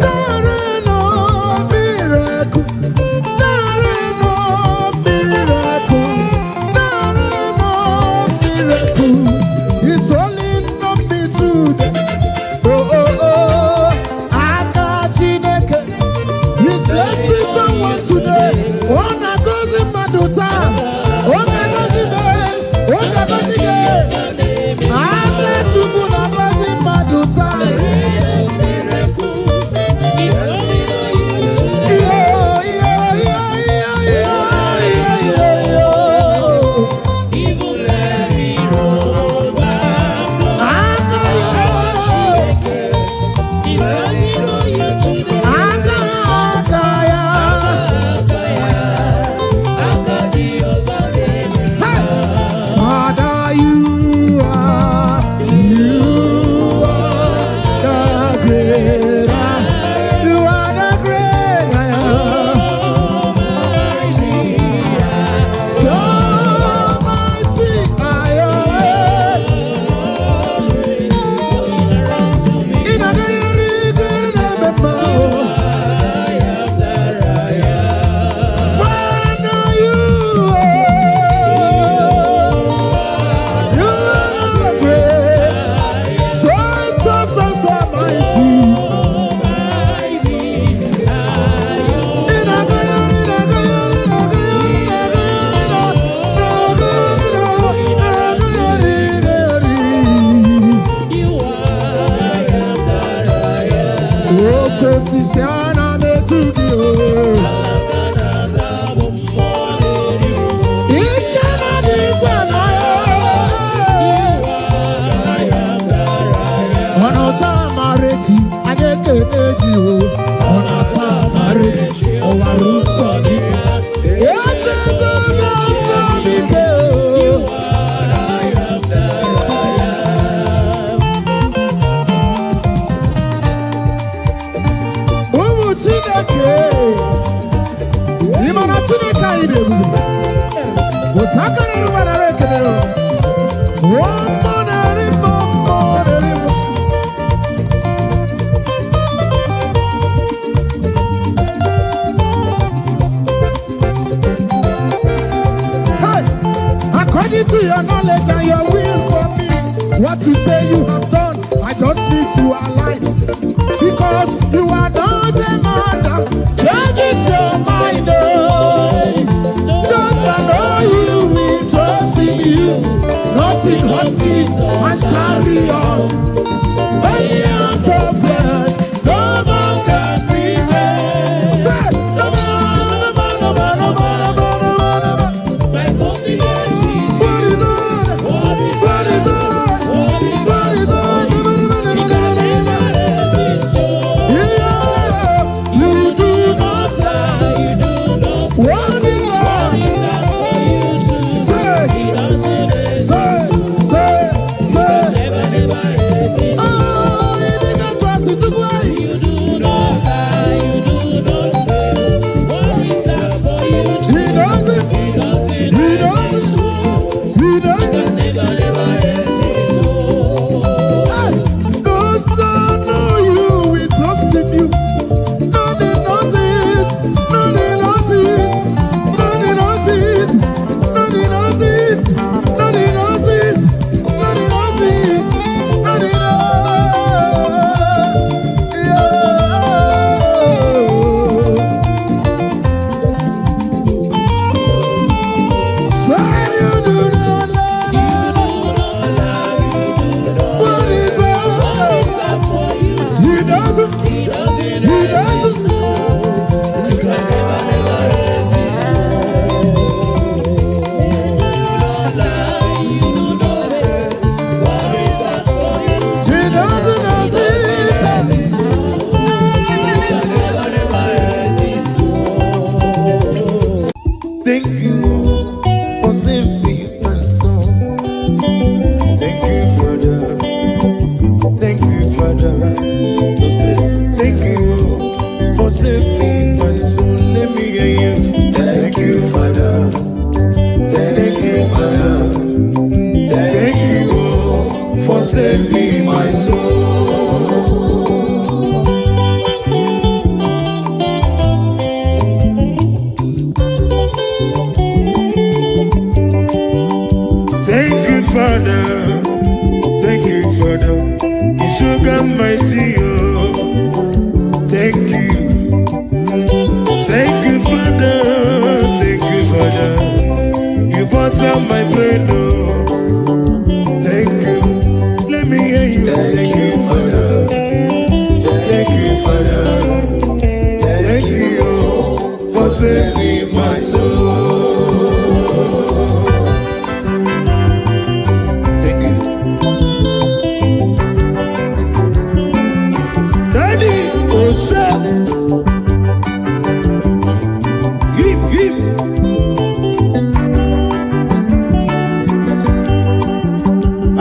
There no miracle. There no miracle. There no miracle. It's only not me today. Oh, oh, oh. Aka Chineke. He's blessing someone today. Ọ na-agọzi mmadụ taa. Ọ na-agọzi gị. Ọ na-agọzi gị. Aka Chukwu na-agọzi mmadụ taa. Iyo, iyo, iyo, iyo, iyo, iyo, iyo, iyo. Aka ya. Aka, aka ya. Hey! Father, you are the great I. You are the great I am. So mighty are your ways. Ị na-agagharị igere na-eme mma. Father, you are the great. So, so, so, so mighty. Ị na-agagharị, na-agagharị, na-agagharị, na-agagharị, na-agagharị, na-agagharị, agagharị. Oke osisi a na-etu gị o. Ike na n'igwe na ya. Ọ̀nà amarechi, anyị ekele gị o. Ọ̀nà amarechi, ọwara ụzọ gị. Echeta m ọsọ m ike o. Ụmụ Chineke, ị ma na Chineke anyị dị ebube. Otu aka na-eru nara ekele o. Mmụọ na-eri mmụọ, mmụọ na-eri mmụọ. Hey! According to your knowledge and your will for me, what you say you have done, I just need to align. Because you are not a man that changes your mind. Oh. Just I know you will trust in you, not in horses and chariot. By the arms of flesh, no man can prevail. Say, no man, no man, no man, no man, no man, no man, no man. What is on? What is on? What is on? Never, never, never, never, never. Yeah, you do not lie. What is on? Say, say, say, say. saving my soul. Thank you, Father. Thank you, Father. You sugar mighty, oh. Thank you. Thank you, Father. Thank you, Father. You butter my bread, oh. Thank you. Let me hear you. Thank you, Father. Thank you, Father. Thank you, oh, for saving my soul. Thank you. Daddy, oh, sir. Hip, hip.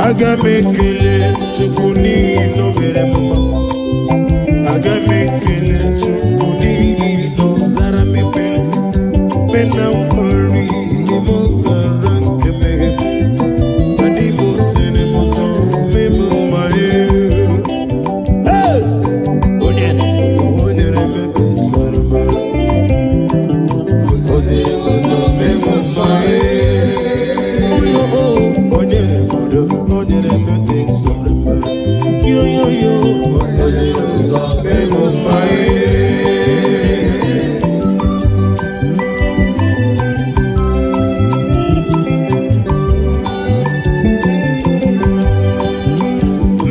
Aga m ekele Chukwu n'ihi na o mere m mma. Aga m ekele Chukwu n'ihi na ọ zara m ekpere. Mgbe na nwere n'ime ọzara nke mere m. Adị m ozere m ụzọ mee m mma ee. Hey! Onye na-eme o nyere m ebe sara m ahụ. O ziri m ụzọ mee m mma ee. Onye o, o nyere m udo, o nyere m ebe sara m ahụ. Yo yo yo, o ziri m ụzọ mee m mma ee.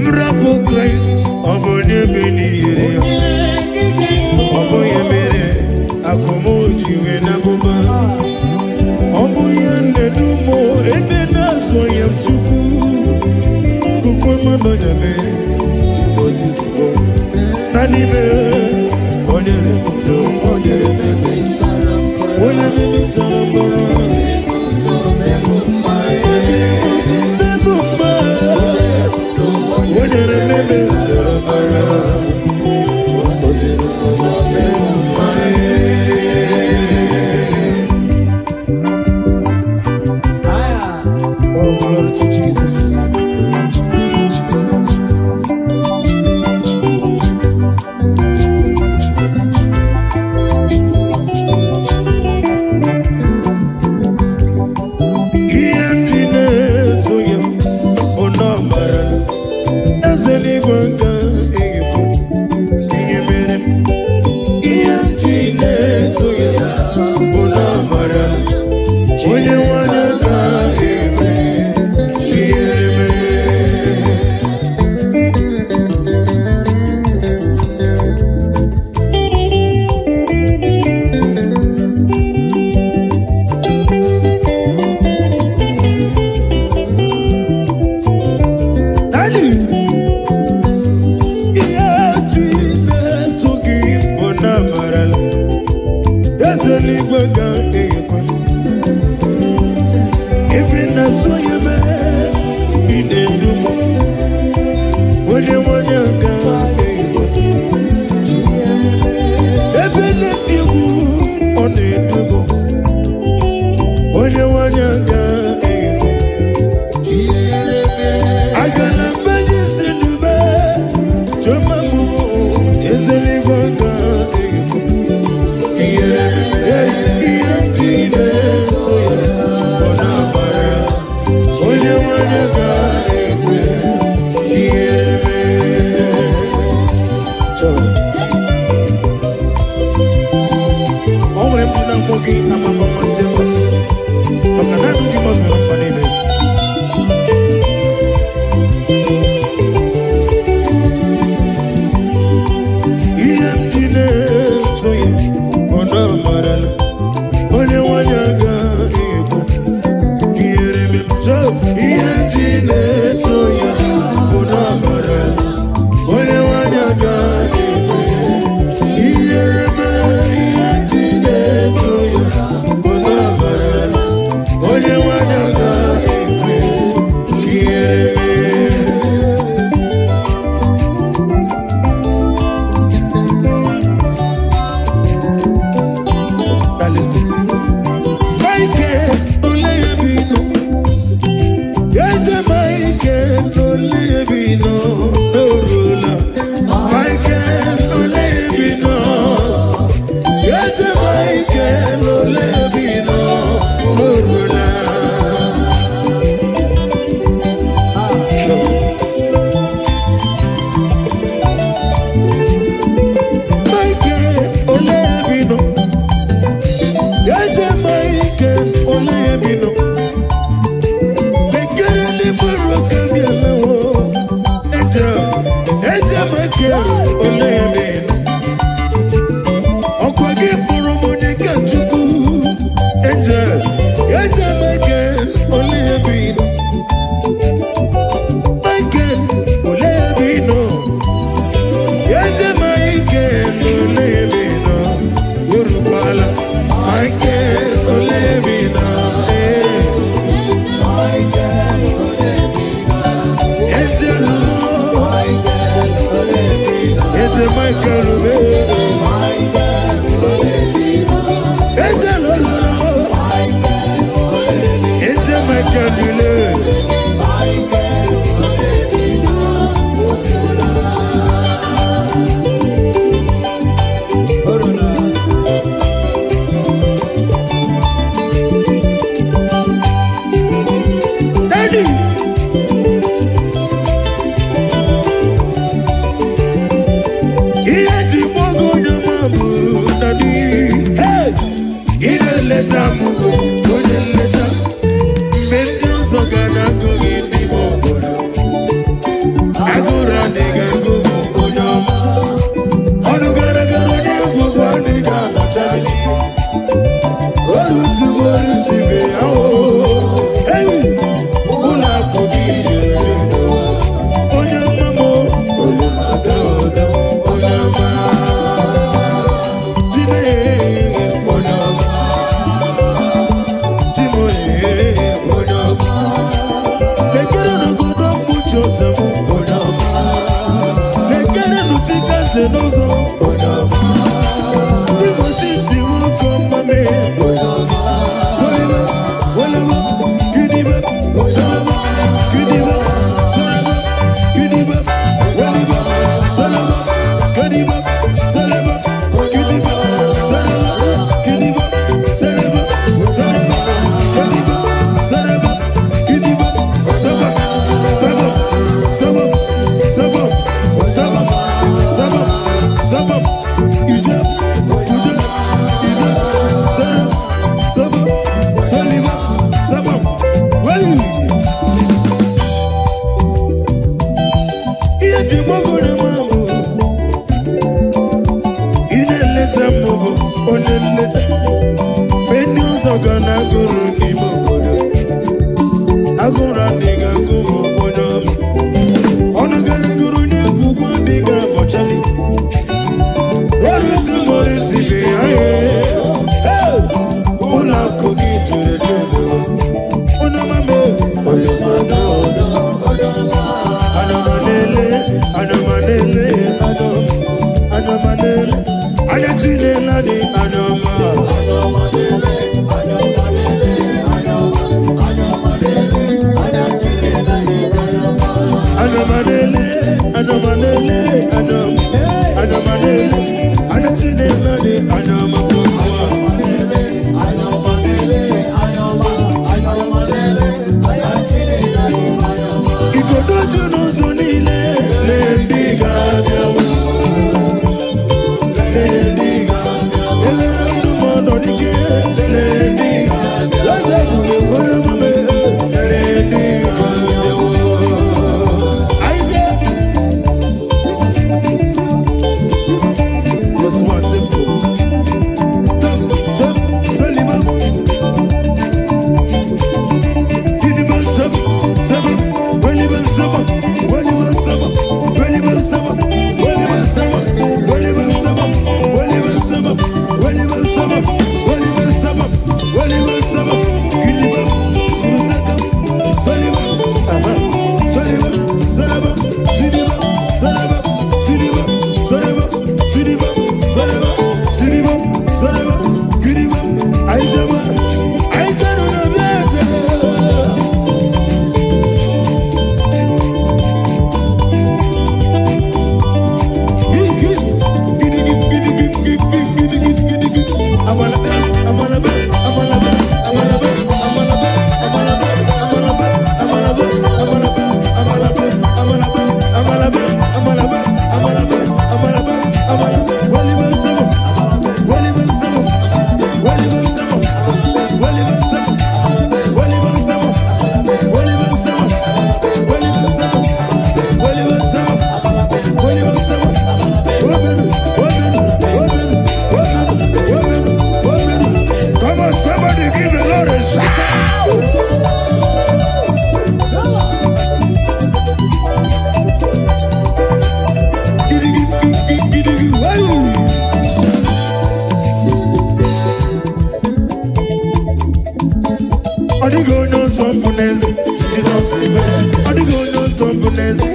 Mrapụ Kraịst, ọ bụ onye bi n'ihere ya. Ọ bụ ya mere akụm ji wee na-abụba. Ọ bụ ya na-edu m ebe na-azụ ya m Chukwu. Kuku mmanụ ya mere Chukwu osisi bụ na n'ime o nyere m udo, o nyere m ebe onye mmiri sara mbara. Ezi ụzọ mmemme mma. O nyere m ebe sara mbara. O ziri ụzọ mmemme mma. Oh, glory to Jesus. Ihe m ji na-eto ya bụ na ọ mara na eze eluigwe nga ekwu ihe mere m. Ihe m ji na-eto ya bụ na ọ mara na onye nwanyị ga ekwu ihere mere. Daddy, ihe ji na-eto gị bụ na amarala eze eluigwe ga-ekwe ebe na-azụ ya mee ị na-edu m onye nwanyị ga-ekwe ebe na-eti egwu ọ na-edu m onye nwanyị ga-ekwe agala mgbe si n'ube chọma mụ eze eluigwe ga-ekwe ihe ihe m ji na-eto ya ọ na-agbara ya onye nwanyị ga-ekwe ihere mee. Chọọ. O nwere ndị na-akpọ gị amama mmasị amasị maka na ndụ gị mazụrụ mkpa niile. Ihe m ji na-eto ya bụ na ọ marala onye nwanyị agaghị ekwe ihere m. Chọọ. Ihe m ji. Michael, olee ebe ị nọ? Ọkwa gị kpọrọ m onye ka Chukwu. Angel, Angel Michael, olee ebe ị nọ? Michael, olee ebe ị nọ? Angel Michael, olee ebe ị nọ? Orukwala. Michael, olee ebe ị nọ? Ee. Angel mo. Angel Michael, olee. Angel ololo. Angel Michael, olee. Daddy. Ihe ji gbago onye ọma bụ daddy. Hey! Ị na-eleta m, onye nleta. Mgbe ndị ọzọ ga na-agụ gị n'ime obodo, agụrụ adịghị agụ m, onye ọma. Ọnụ gara gara onye egwu adịghị anọchali. Orutugo orutube ahụ. Hey! Ụlọ akụ gị juru. Jizọs bụ eze. Ọ dịghị onye ọzọ bụ n'eze.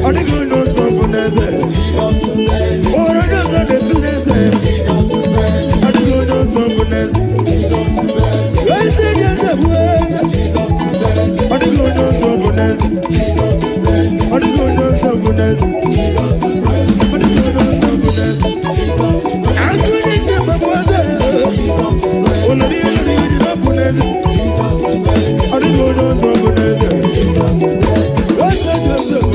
Ọ dịghị onye ọzọ bụ n'eze. O nwere onye ọzọ na-etu n'eze. Ọ dịghị onye ọzọ bụ n'eze. Eze dị eze bụ eze. Ọ dịghị onye ọzọ bụ n'eze. Ọ dịghị onye ọzọ bụ n'eze. Ọ dịghị onye ọzọ bụ n'eze. Agụ na-eche mgbe bụ eze. Olori olori dị bụ n'eze. Ọ dịghị onye ọzọ bụ n'eze. Eze dị eze bụ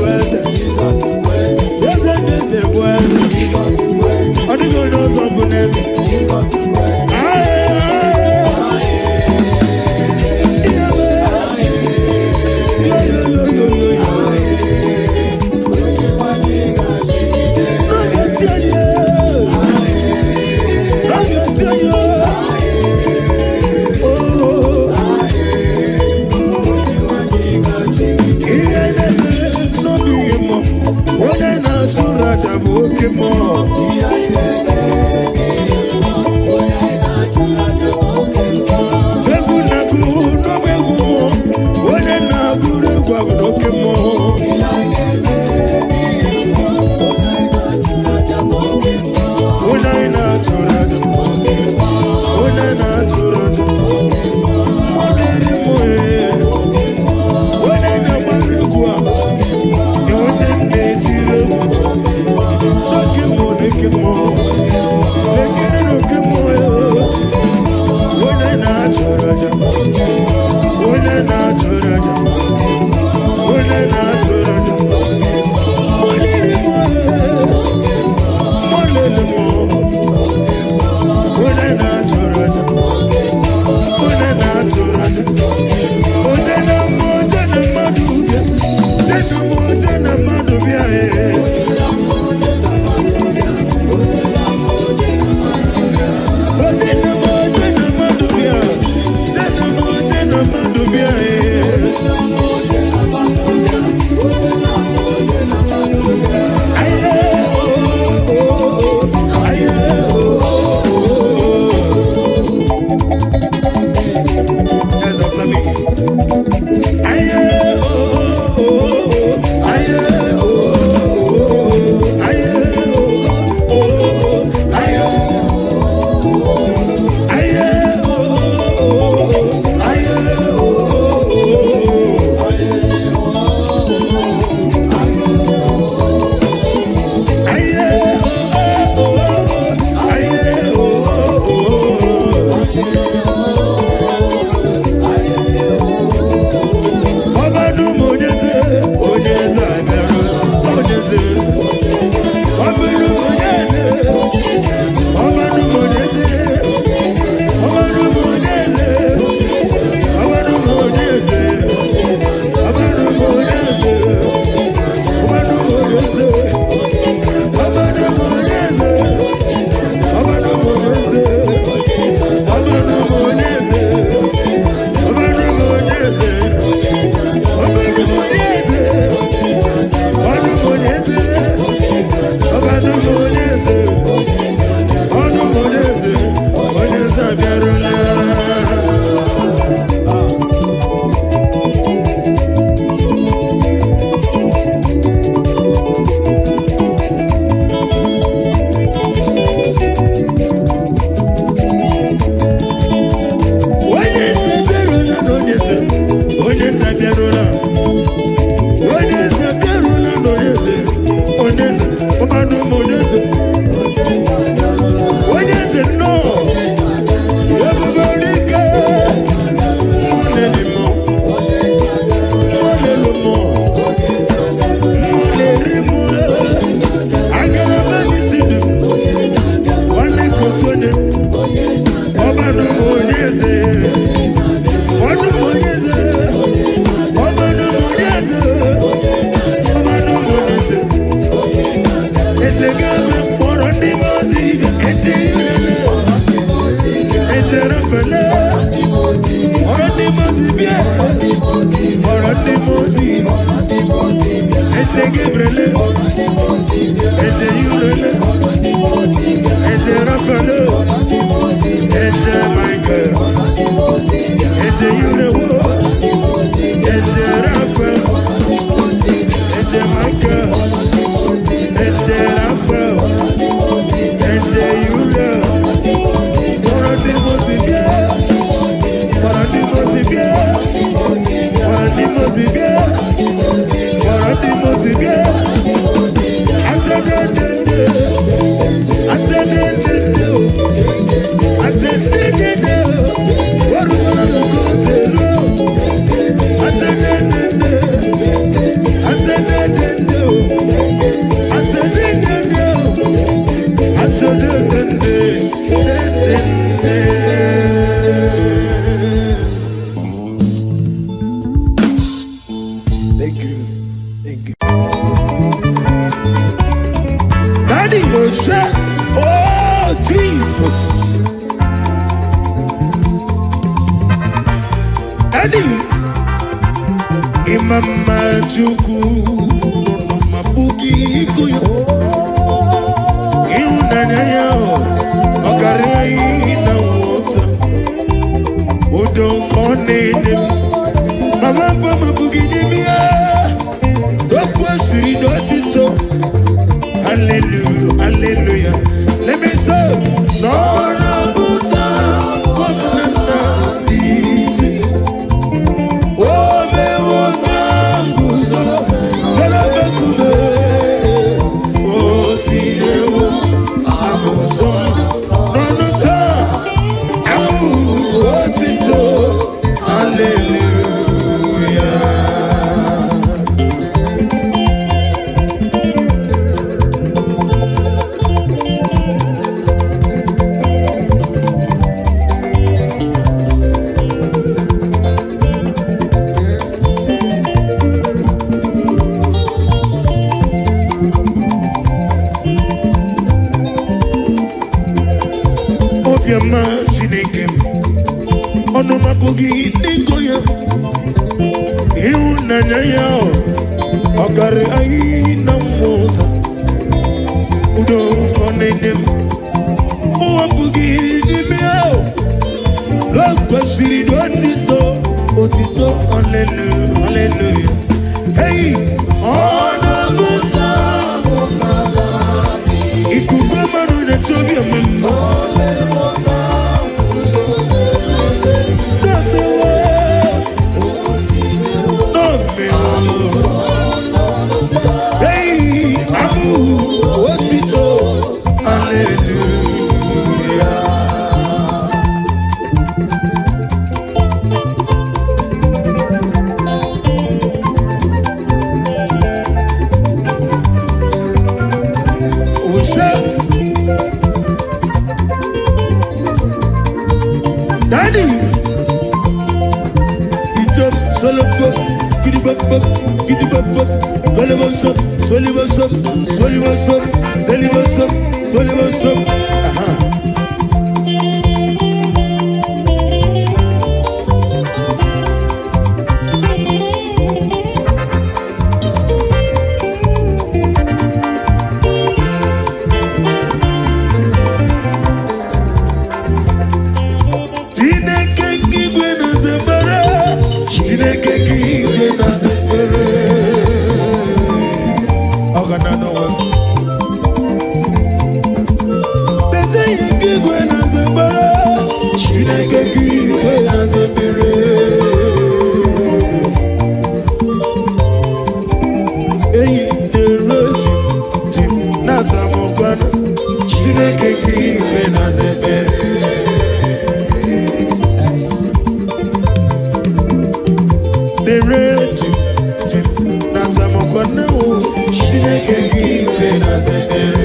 Mma mma Chukwu nọ ma bụghị ịgụ ya. Ịhụnanya ya ọ karịa ihe na nghọta. Udo ka ọ na-enye m. Mama mba ma bụghị n'ime ya. O kwesịrị n'otito. Hallelujah, hallelujah. Let me say, n'ọrụ pụta ọmụnna ije. O mewo ka m guzo n'ebekume. O tinyewo abụzọ n'ọnụ taa. Abụ otito. Hallelujah. Obiọma Chineke m, ọnụ m apụghị n'ịgụ ya. Ịhụnanya ya ọ karịa anyị na mmụta. Udo ọ na-enye m, ụwa apụghị n'ime ya. O kwesịrị n'otito, otito, hallelujah, hallelujah. Hey, ọ na-amụta ikuku mmadụ na-eche obiọma m. Hey, Abu, Otito, hallelujah. Ose, Daddy, Itop, Solopop, Gidibop, Gidibop, Golibosop, Solibosop, Solibosop, Solibosop, Solibosop. Aha. Chineke nke igwe na-aza ekpere. Chineke nke igwe na-aza ekpere. Ọ ga na n'ụwa. Eze ihe nke igwe na-aza ekpere. Chineke nke igwe na-aza ekpere. Eyi na-eru ji ji na-ata m ụkwanụ. Chineke nke igwe na-aza ekpere. Dere ji ji na-atamọkwa o. Chineke gị ikpe na-aza ekpere.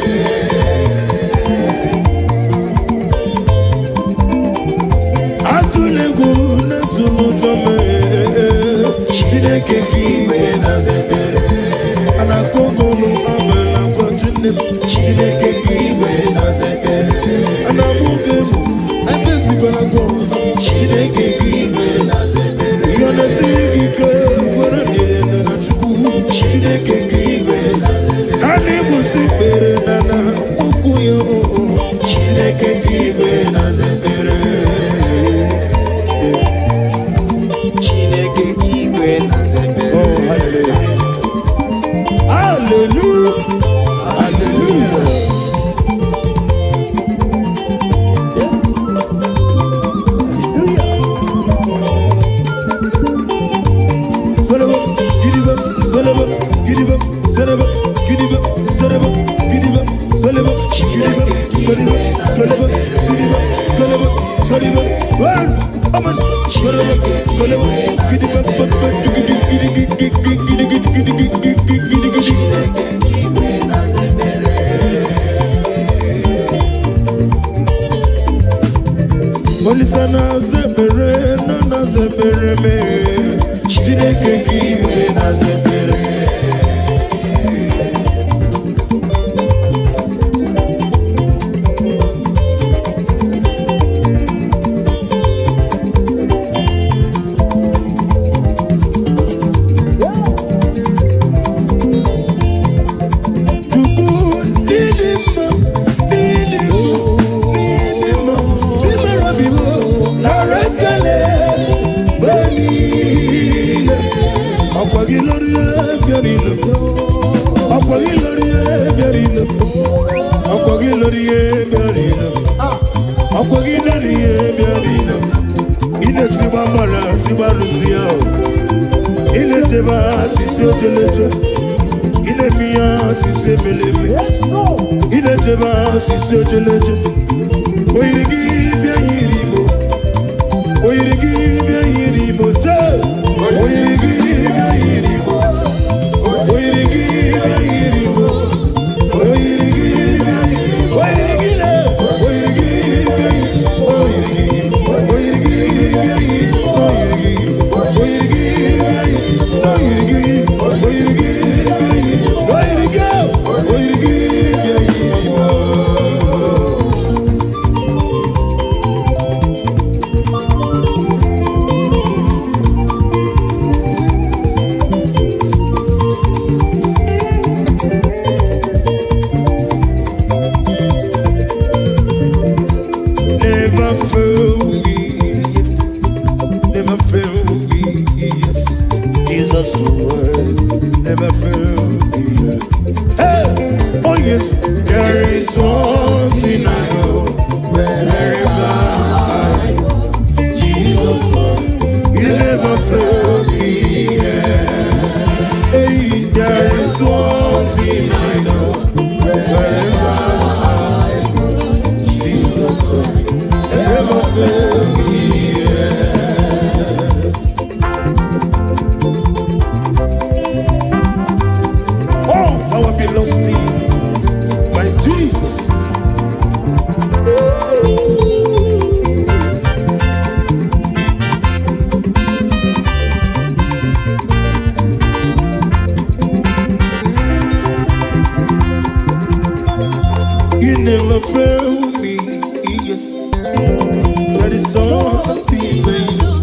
Atụla egwu na-atụla ụjọ mee. Chineke gị ikpe na-aza ekpere. A na-akụ ogolo abala kwatu nne m. Chineke gị ikpe na-aza ekpere. A na-amụ gị emu ebezikwala gwa ọzọ. Chineke gị ikpe na-aza ekpere. Ihe ọ na-esiri gị ike nwere ndidi na Chukwu. Chineke gị igwe naanị ịbụsị kpere na na okwu ya o Chineke gị igwe na-aza ekpere. Chineke igwe na-aza ekpere. Oh, hallelujah. Hallelujah. Hallelujah. Solobo, gidibo, solobo, gidibo, solobo, gidibo, solobo, gidibo, solobo, gidibo, solobo, golobo, silibo, golobo, solobo, one, aman, solobo, golobo, gidibo, bo, gidi, gidi, gidi, gidi, gidi, gidi, gidi, gidi, gidi, gidi. Olisa na-aza ekpere, nọ na-aza ekpere mee. Chineke ka igwe na-aza ekpere. Ọkwa gị lọrọ ihe bịara ilo m. Ọkwa gị lọrọ ihe bịara ilo m. Ọkwa gị lọrọ ihe bịara ilo m. Ọkwa gị lọrọ ihe bịara ilo m. Ị na-etigba mgbara tigba arụsị ya o. Ị na-echebe asịsị ojeleje. Ị na-eme ihe asịsị emeleme. Ị na-echebe asịsị ojeleje. O yiri gị bịa yiri Igbo. O yiri gị bịa yiri Igbo jee. O yiri gị bịa yiri Igbo. O yiri gị bịa yiri Igbo. O yiri gị bịa yiri. O yiri gị le. O yiri gị bịa yiri. O yiri gị. O yiri gị bịa yiri. O yiri gị. O yiri gị bịa yiri. O yiri gị. O yiri gị bịa yiri. O yiri gị. O yiri gị bịa yiri Igbo. Never fail me yet. Never fail me yet. Jesus words never fail me yet. Hey! Oh yes, there is one thing I know. Wherever I go, Jesus word, He never fail me yet. Hey, there is one thing I know. Wherever I go, Jesus word never fail me yet. All power belongs to you, my Jesus. You never fail me yet. There is something I know.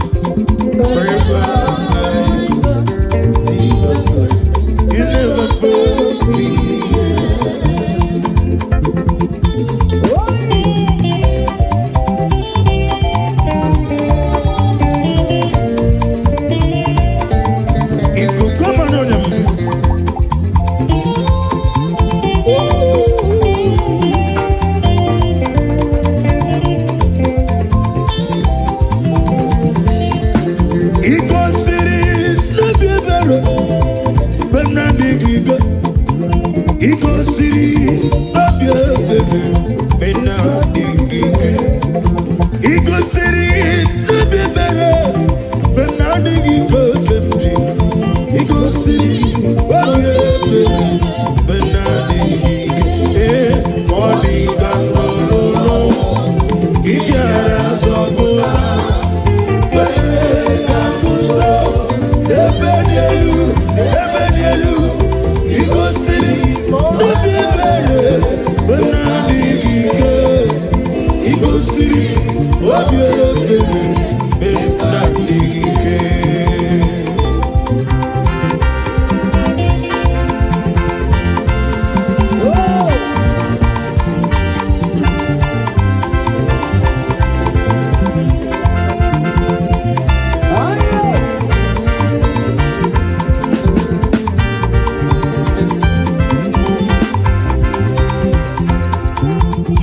Wherever I go, Jesus Christ, you never fail me yet. Ikuku ọma n'ọnya m. Ị gosiri n'obi ebere mgbe m na-adịghị ike. Ị gosiri n'obi ebere mgbe m na-adịghị ike. Ị gosiri n'obi ebere mgbe m na-adịghị ike oke m ji. Ị gosiri obi ebere mgbe m na-adịghị ike. Ee, ọ dị ka nọ n'ụlọ. Ị bịara zọpụta ebe dị elu, ebe dị elu, ị gosiri obi ebere mgbe m na-adịghị ike. Ị gosiri obi ebere mgbe m na-adịghị ike.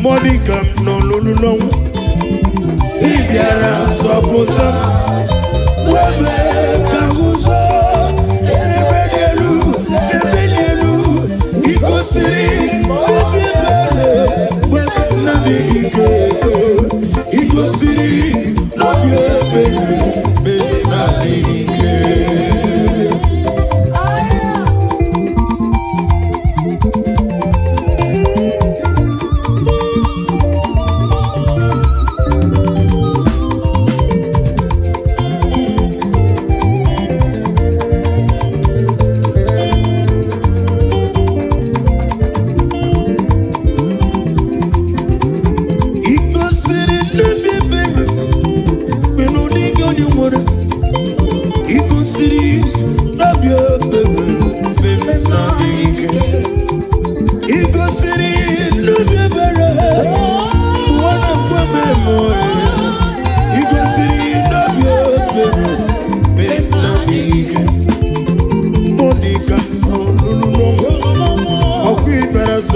Mọdịka m nọ n'olulu ọnwụ, ị bịara zọpụta m. Wee mee ka ụzọ n'ebe dị elu, n'ebe dị elu, ị gosiri obi ebere mgbe m na-adịghị ike. Ị gosiri obi ebere mgbe m na-adịghị ike.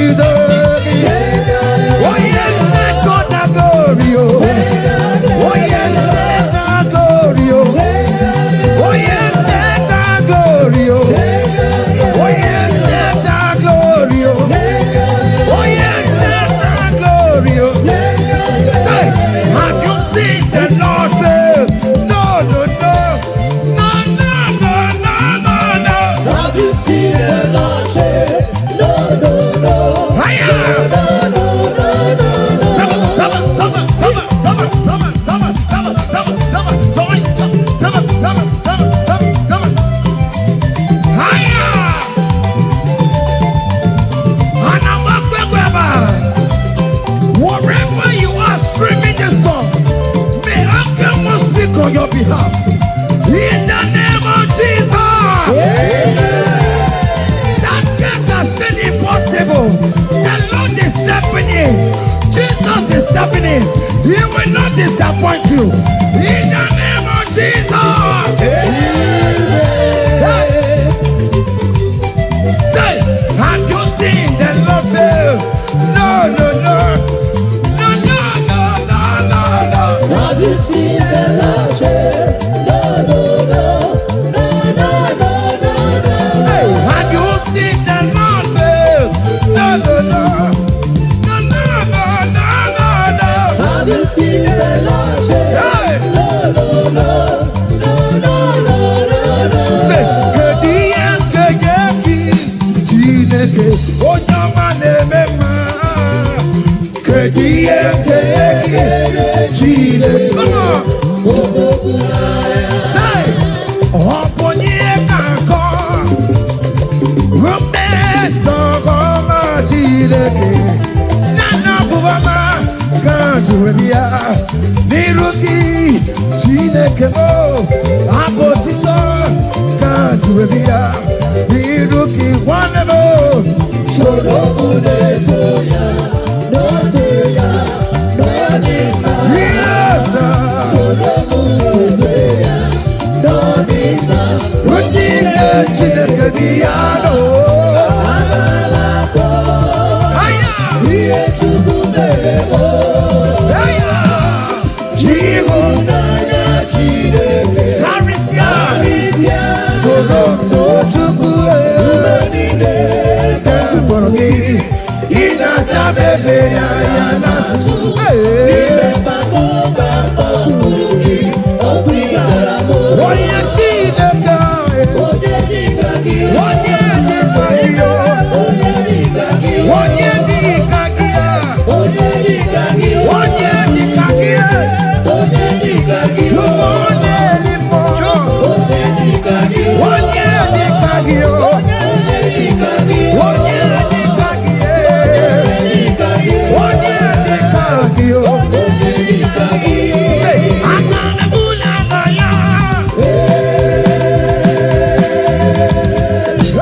megide gị. Oh yes, take all the glory, oh. Oh yes, take the glory, oh. Oh yes, take the glory, oh. Oh yes, take the glory, oh. Oh yes, take the glory, oh. Say, have you seen the Lord fail? No, no, no. No, no, no, no, no, no. Have you seen the Lord change? No, no, no. Hiya! No, no, no, no, no. Seven, seven, seven, seven, seven, seven, seven, seven, seven, seven, join, seven, seven, seven, seven, seven. Hiya! Anamakwegweba. Wherever you are streaming this song, may Akemo speak on your behalf. In the name of Jesus. That case has said impossible. The Lord is stepping in. Jesus is stepping in. He will not disappoint you. In the name of Jesus. Hey. Say, have you seen the Lord fail? No, no, no. No, no, no, no, no, no. Have you seen the Lord change? No, no, no. No, no, no, no, no. Hey, have you seen the Lord fail? No, no, no. No, no, no, no, no, no. Have you seen the Lord change? Hey! No, no, no. No, no, no, no, no. Say, kedu ihe nke gị Chineke onye ọma na-eme mma, kedu ihe nke gị Chineke? Come on. Say, ọ bụ onye ka nkọ mmeso ọma Chineke na na bụ ọma ka juru bịa n'iru gị Chineke m, abụ otito ka juru bịa n'iru gị, nwanne m. Soro mụ na-eto ya, n'otu ya, n'ọdị mma. Yes. Soro mụ na-eto ya, n'ọdị mma. Ndị nke Chineke bi ya nọ. Agalakọ Aya! ihe Chukwu mere m. Aya! Ihu N'anya Chineke, karịsịa karịsịa. Soro too Chukwu. Mgbe niile Nke mkpọrọ gị ị na-asa bebe ya ya na-asụ. n'ime mkpagbu ka mkpọrọ gị, ọkụ ịzara m. Onye Chineke, Onye dịka gị, onye dịka gị, onye dịka gị, onye dịka gị, onye dịka gị, onye dịka gị, onye dịka gị, Chukwu na-eli mmụọ, onye dịka gị, onye dịka gị, onye dịka gị, onye dịka gị, dịka gị, onye dịka gị. Onye dịka gị. Say, aka na-ebuli aka ya.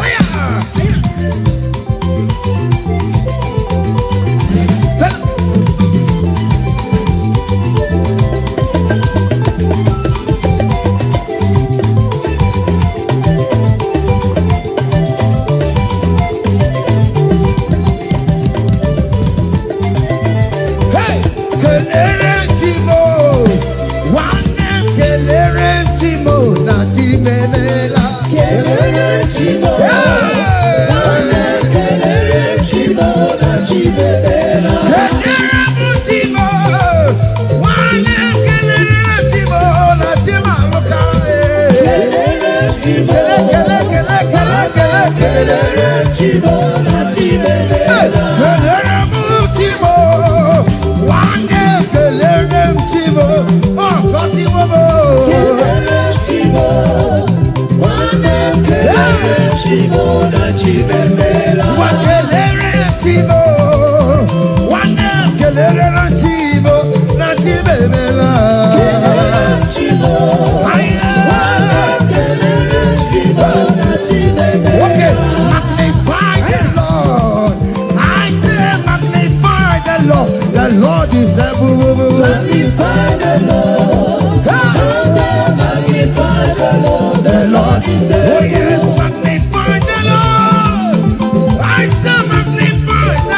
Aya! Say, hey, kelere Chimo, nwanne m, kelere Chimo na Chimemela. Kelere Chimo, Hey! nwanne m, kelere Chimo na Chimemela. Kelere m Chimo, nwanne m, kelere Chimo na Chimaluka. Kelere Chimo, Kele, kele, kele, kele, kele, kele. kelere Chimo na Hey, Chimemela. kelere m Chimo, nwanne m, kelere m Chimo, ọ gọziwo m. Kelere Chimo, nwanne m, kelere Chimo na Chimemela. Ngwa, kelere Chimo, nwanne m, kelere Chimo na Chimemela. Kelere Chimo, Aya! nwanne m, kelere Chimo na Chimemela. Okay, magnify the Lord. I say magnify the Lord. The Lord is everywhere. Magnify the Lord. Hey! Magnify the Lord. The Lord is Oh yes, magnify the Lord. I say magnify the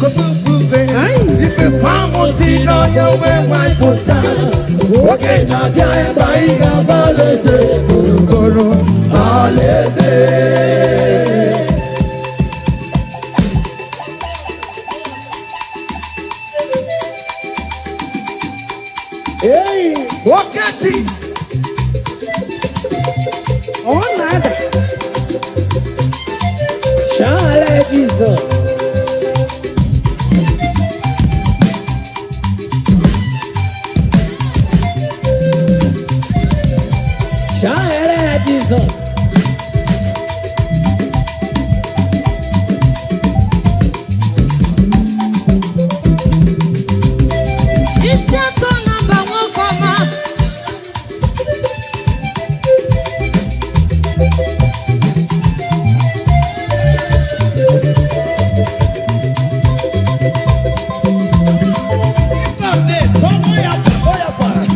Kofufufe ife ahụ si n'ọhịa wee wepụta. Oge na-abịa ebe anyị ga-aba alaeze gburugburu alaeze. Okechi. Ọ na-ada. Shala Jizọs. Shala Jizọs. Isi atọ na mba nwoke ọma.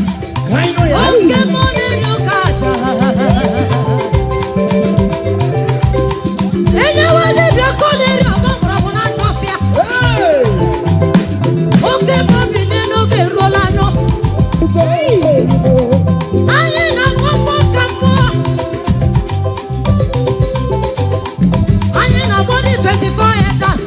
Oke mmụọ na-eri oke aja. Enyewe dibịa ka ọ na-eri ọgbọ mgbọrọgwụ na ntị ọfịa. Oke mmụọ bi n'oge eruola nụ. Anyị na-akpọ mmụọ ka mmụọ. Anyị na-akpọ ndị 24 elders.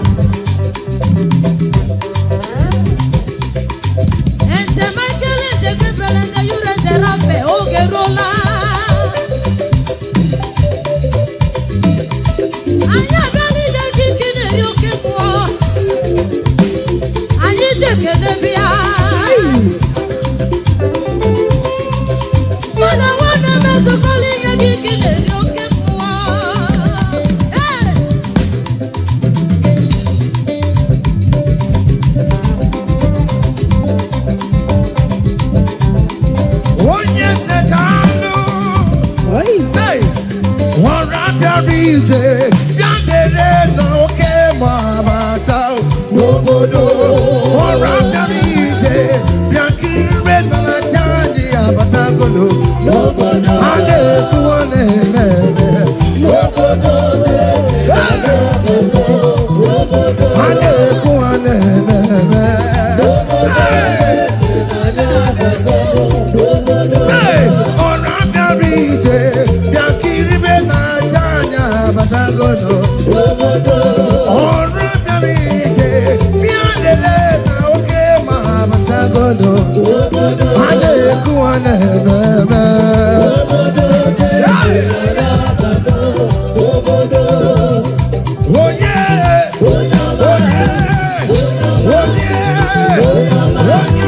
Ente Michael, ente Gabriel, ente Uriel, ente Raphael, oge eruola. Anyị abịala ide gị ike na-eri oke mmụọ. Anyị ji ekele bịa. Mụ na nwanne m ezukọla inye gị ike na-eri oke mmụọ. Ee! Onye setanụ. Say, ọra bịara ije bịa dere n'oke ma bata n'obodo. Ọra bịara ije bịa kiri n'aja anyị abatagolo n'obodo. A na-ekwu ọ na-eme eme n'obodo. A na-ekwu ọ na-eme eme. Hey! Say, ọ̀rọ̀ abịara ije bịa kiribe na-aja anya abatagono. Ọ̀rọ̀ abịara ije bịa lelee na oke ma abatagono. A na-ekwu a na-eme eme. Hey! Onye, onye, onye, onye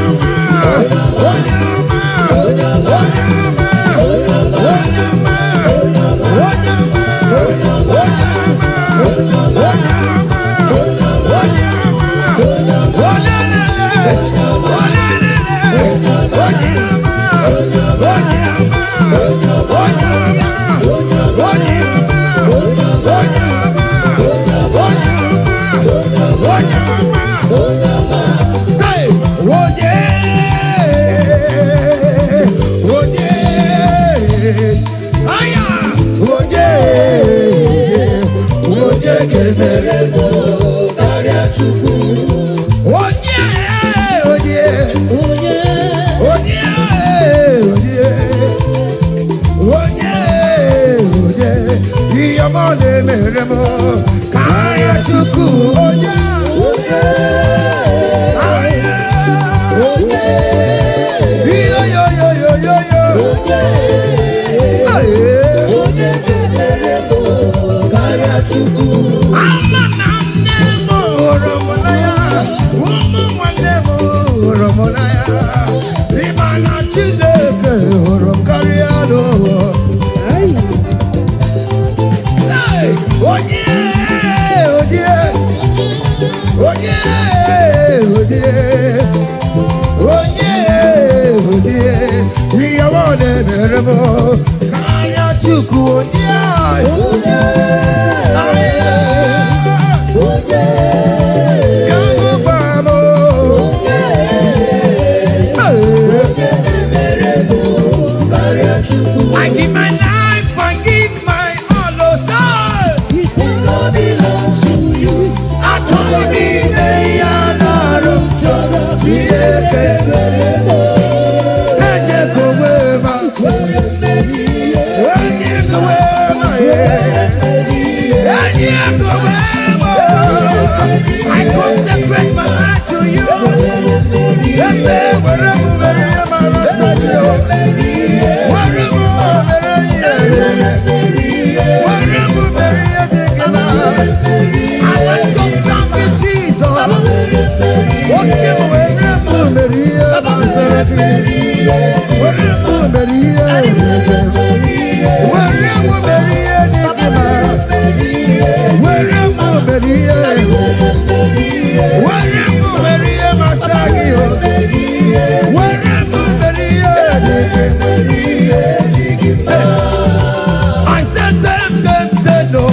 ọma, onye ọma, onye ọma, onye ọma, onye ọma, onye ọma, onye ọma, onye ọma, olelele, olelele, onye ọma, onye ọma, onye ọma, onye ọma, onye ọma, onye ọma, onye ọma. Say, onye, onye, aya, onye, onye kemere m onye, onye, onye, onye, onye, onye, ihe ọma na-emere m karịa Chukwu, onye, aya. Yo yo yo yo yo yo. Aye. Ama na nne m hụrụ m n'anya, ụmụ nwanne m hụrụ m n'anya. Ịma na Chineke hụrụ m karịa n'ụwa. Say, onye, onye, onye, onye, onye, onye, ihe ọma na-emere m karịa Chukwu, onye, onye. I give my life, I give my all, oh, sir. Atọ́ mi lè Oke m were m mere ihe masịrị gị. Were m mere ihe dị gị. Were m mere ihe dị gị mma. Were m mere ihe dị gị. Were m mere ihe masịrị gị o. Were m mere ihe dị gị. I said ten, ten, ten, no.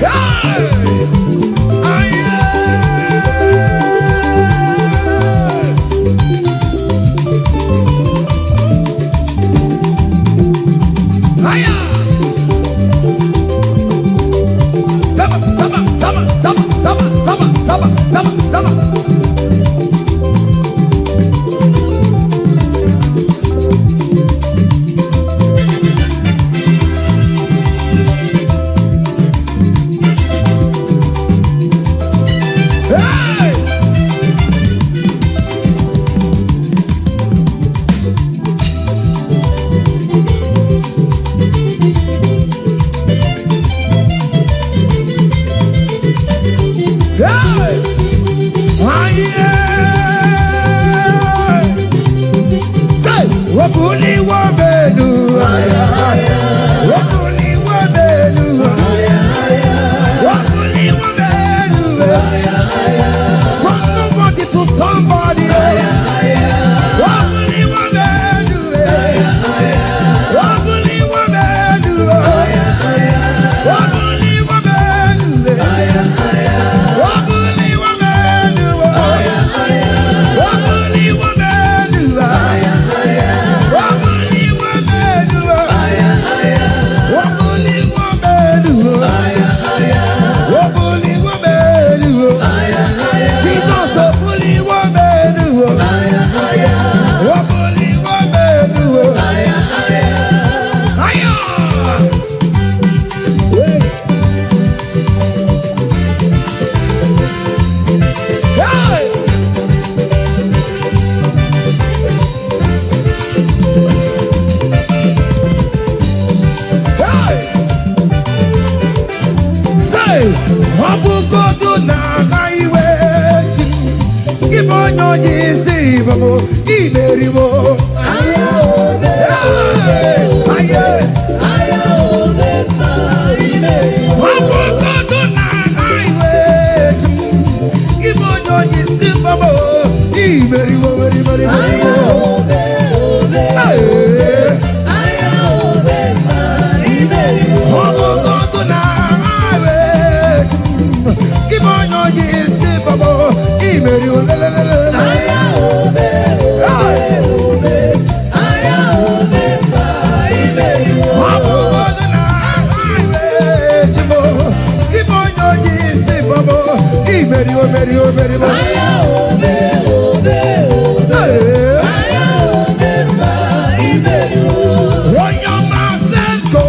Hey! Aye! Aya! Saba, saba, saba, saba, saba, saba, saba, saba, saba. Hey! Hey! Aye! Say, Obuliwa belu, Obuliwa belu, Obuliwa belu. From nobody to somebody. Obuliwa belu, Obuliwa belu, Obuliwa belu. Hey! Hey! Say, ọ bụgodu na-aga iwe chi m, gị bụ onye onye isi bụ m, imeriwo. Hey! Aye! Ọ bụgodu na-aga iwe chi m, gị bụ onye onye isi bụ m, imeriwo, meri, meri, meriwo. Hey! Ọgụgụ na agha gị bụ onye onye isi bọbọ imeri olelelele. Ọgụgụ na agha gị bụ onye onye isi bọbọ imeri omeri omeri. Onye ọma, let's go.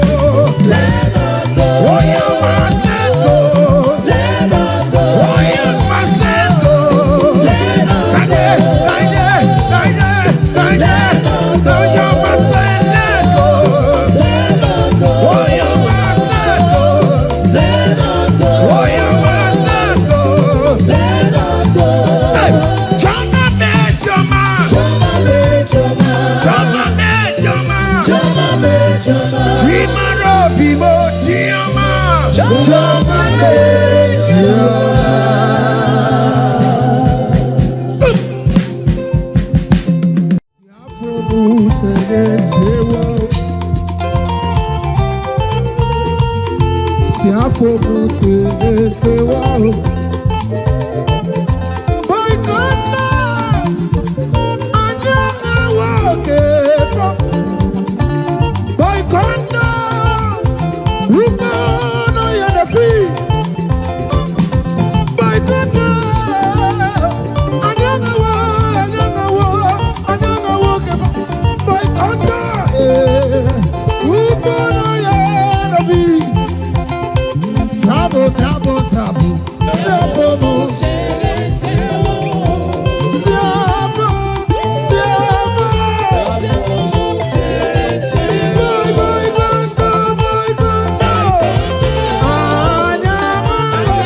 Onye ọma, let's go. Onye ọma, let's go. Kaje, kaje, kaje, kaje. Onye ọma, say let's go. Onye ọma, let's go. Onye ọma, let's go. Say, Chọma mee chiọma. Chọma mee chiọma. Chimara obi mo chiọma. Chọma mee chiọma. Sabo, sabo, sabo, sabo, sabo, sabo. Boy, boy, gondo, boy, gondo. Anyamawo,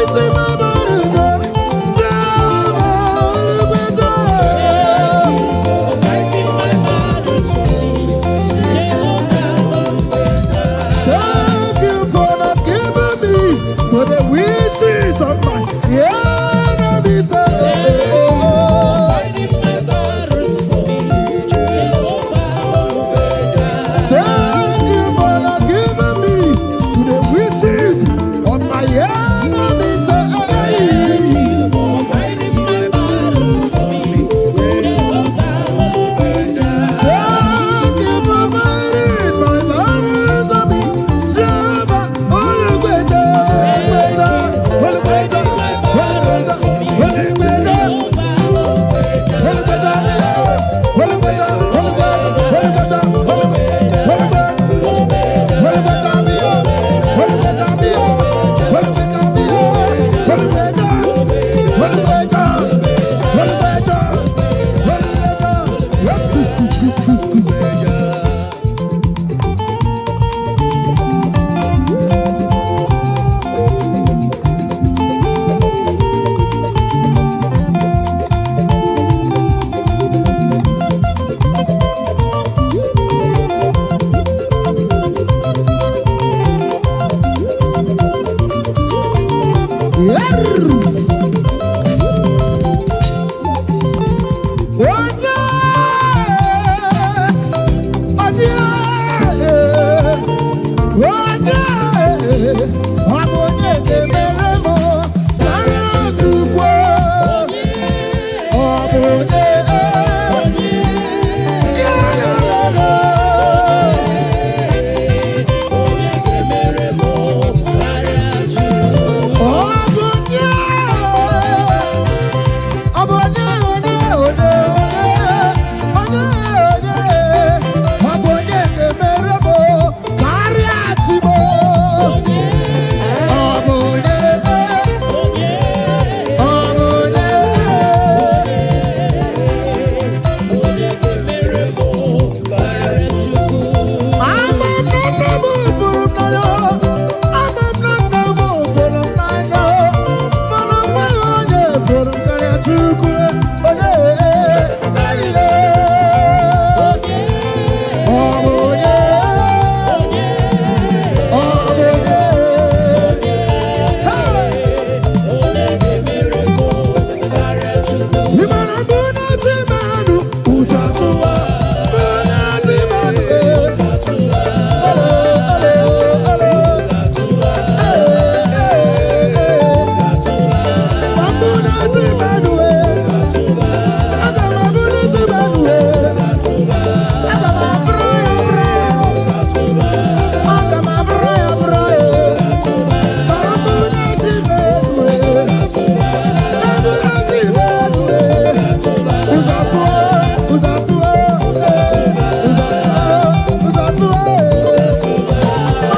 fighting my battles for me. Jehovah Olugbeja. Thank you for not giving me to the wishes of my enemies. Oh, oh, oh. Thank you for not giving me to the wishes of my enemies. Thank you for fighting my battles for me. Jehovah, Olugbeja, Olugbeja, Olugbeja, Olugbeja, Olugbeja. Yes! Onye! Onye! Onye! Ọ bụ onye ga-emere m karịa Chukwu. Ọ bụ onye? Ya, ya, ya, ya. Ọ bụ onye? Ọ bụ onye, onye, onye, onye, onye, onye? Ọ bụ onye ga-emere m karịa Chi m? Ọ bụ onye? Ọ bụ onye? Ama m na nna m fụrụ m n'anya. Ama m na nna m fụrụ m n'anya. Mana o nweghị onye fụrụ m karịa Chukwu. Onye, eyie. Ọ bụ onye? Ọ bụ onye? Hey! Ị mara mgbe na-eti mmadụ ụzọ atụwa? Mgbe na-eti mmadụ, ee. Alo, alo, alo. Ee, ee, ee. Ma mbụ na-eti mmadụ, ee. Aga m abụ na-eti mmadụ, ee. Aga m abụrụ ya, bụrụ ya. Aga m abụrụ ya, bụrụ ya. Ka mbụ na-eti mmadụ, ee. Mbụ na-eti mmadụ, ee. Ụzọ tụọ, ụzọ tụọ, ee. Ụzọ tụọ, ụzọ tụọ, ee.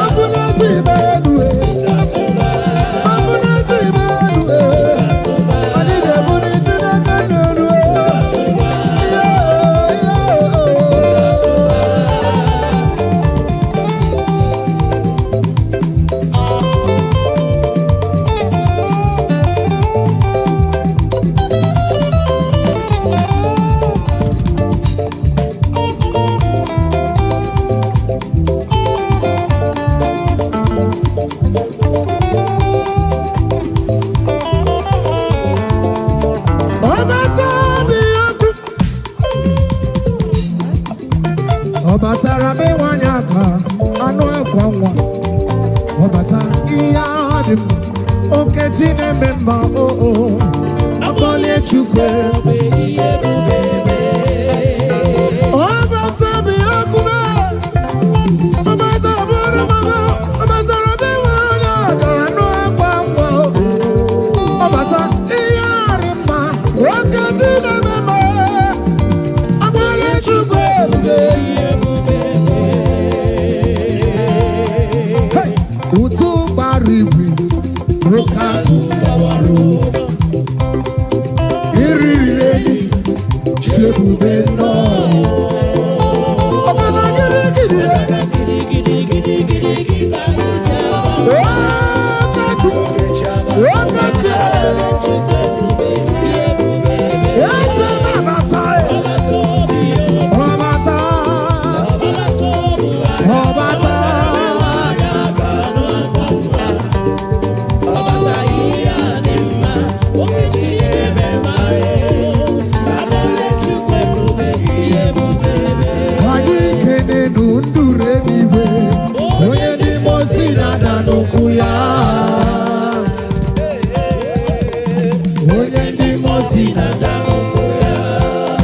Ọ batara be nwanyị aka anụ akwa nwa. Ọ bata ihe ahụ dị mma. Okechi na-eme mma oo. Akpọlie Chukwu. Ọ bata bụ akume. Ọ bata bụrụ mama. Ọ batara be nwanyị aka anụ akwa nwa. Ọ bata ihe arị mma. Okechi na-eme mma. Akpọlie Chukwu ebube. Hey! Ụtụ gbara igwe, nwoke akụ gbawara ụba. Iriri enyi, chebube nnọọ. Ọbana gịrịgịrị ya. Okechi. Okechi, eze mabata, ọbata, ọbata. Ka anyị kenenu nduru eluigwe, onye ndị mmụọ ozi na-ada n'ụkwụ ya. Onye ndị mmụọ ozi na-ada n'ụkwụ ya.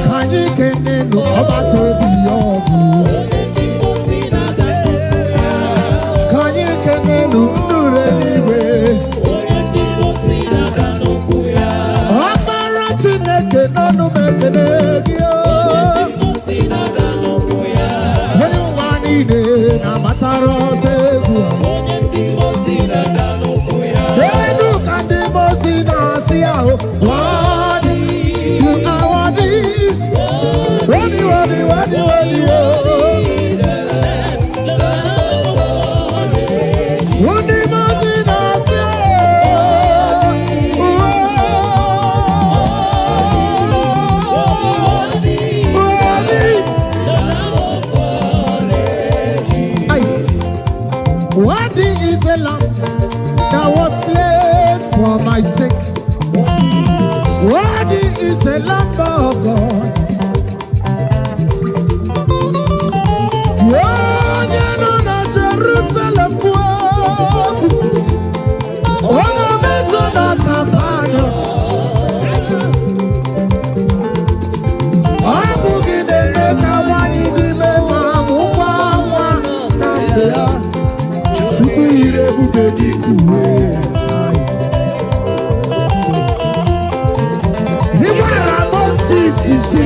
Ka anyị kenenu ọgbata obi ya ọgụ. Ka anyị kenenu nduru eluigwe. Ọkpara Chineke n'ọnụ m ekene gị o. Onye ụwa niile na-agbatara ọsọ egwu. Elu ka ndị mmụọ ozi na-asị ahụ, "Worthy, you are worthy, worthy, worthy, worthy, worthy, oh." Ndị mmụọ ozi na-asị ahụ, "Worthy, worthy." Ice. Worthy is a lamb that was slain for my sake. Worthy is a lamb of God. Onye nọ na Jerusalem kwuo okwu, onye mezo na Kapanọm. Ọ bụ gị na-eme ka nwanyị dị ime ma mụkwa nwa na mgbe ya. Chukwu yiri ebube dịka uwe. Ị gwara Mozis sị,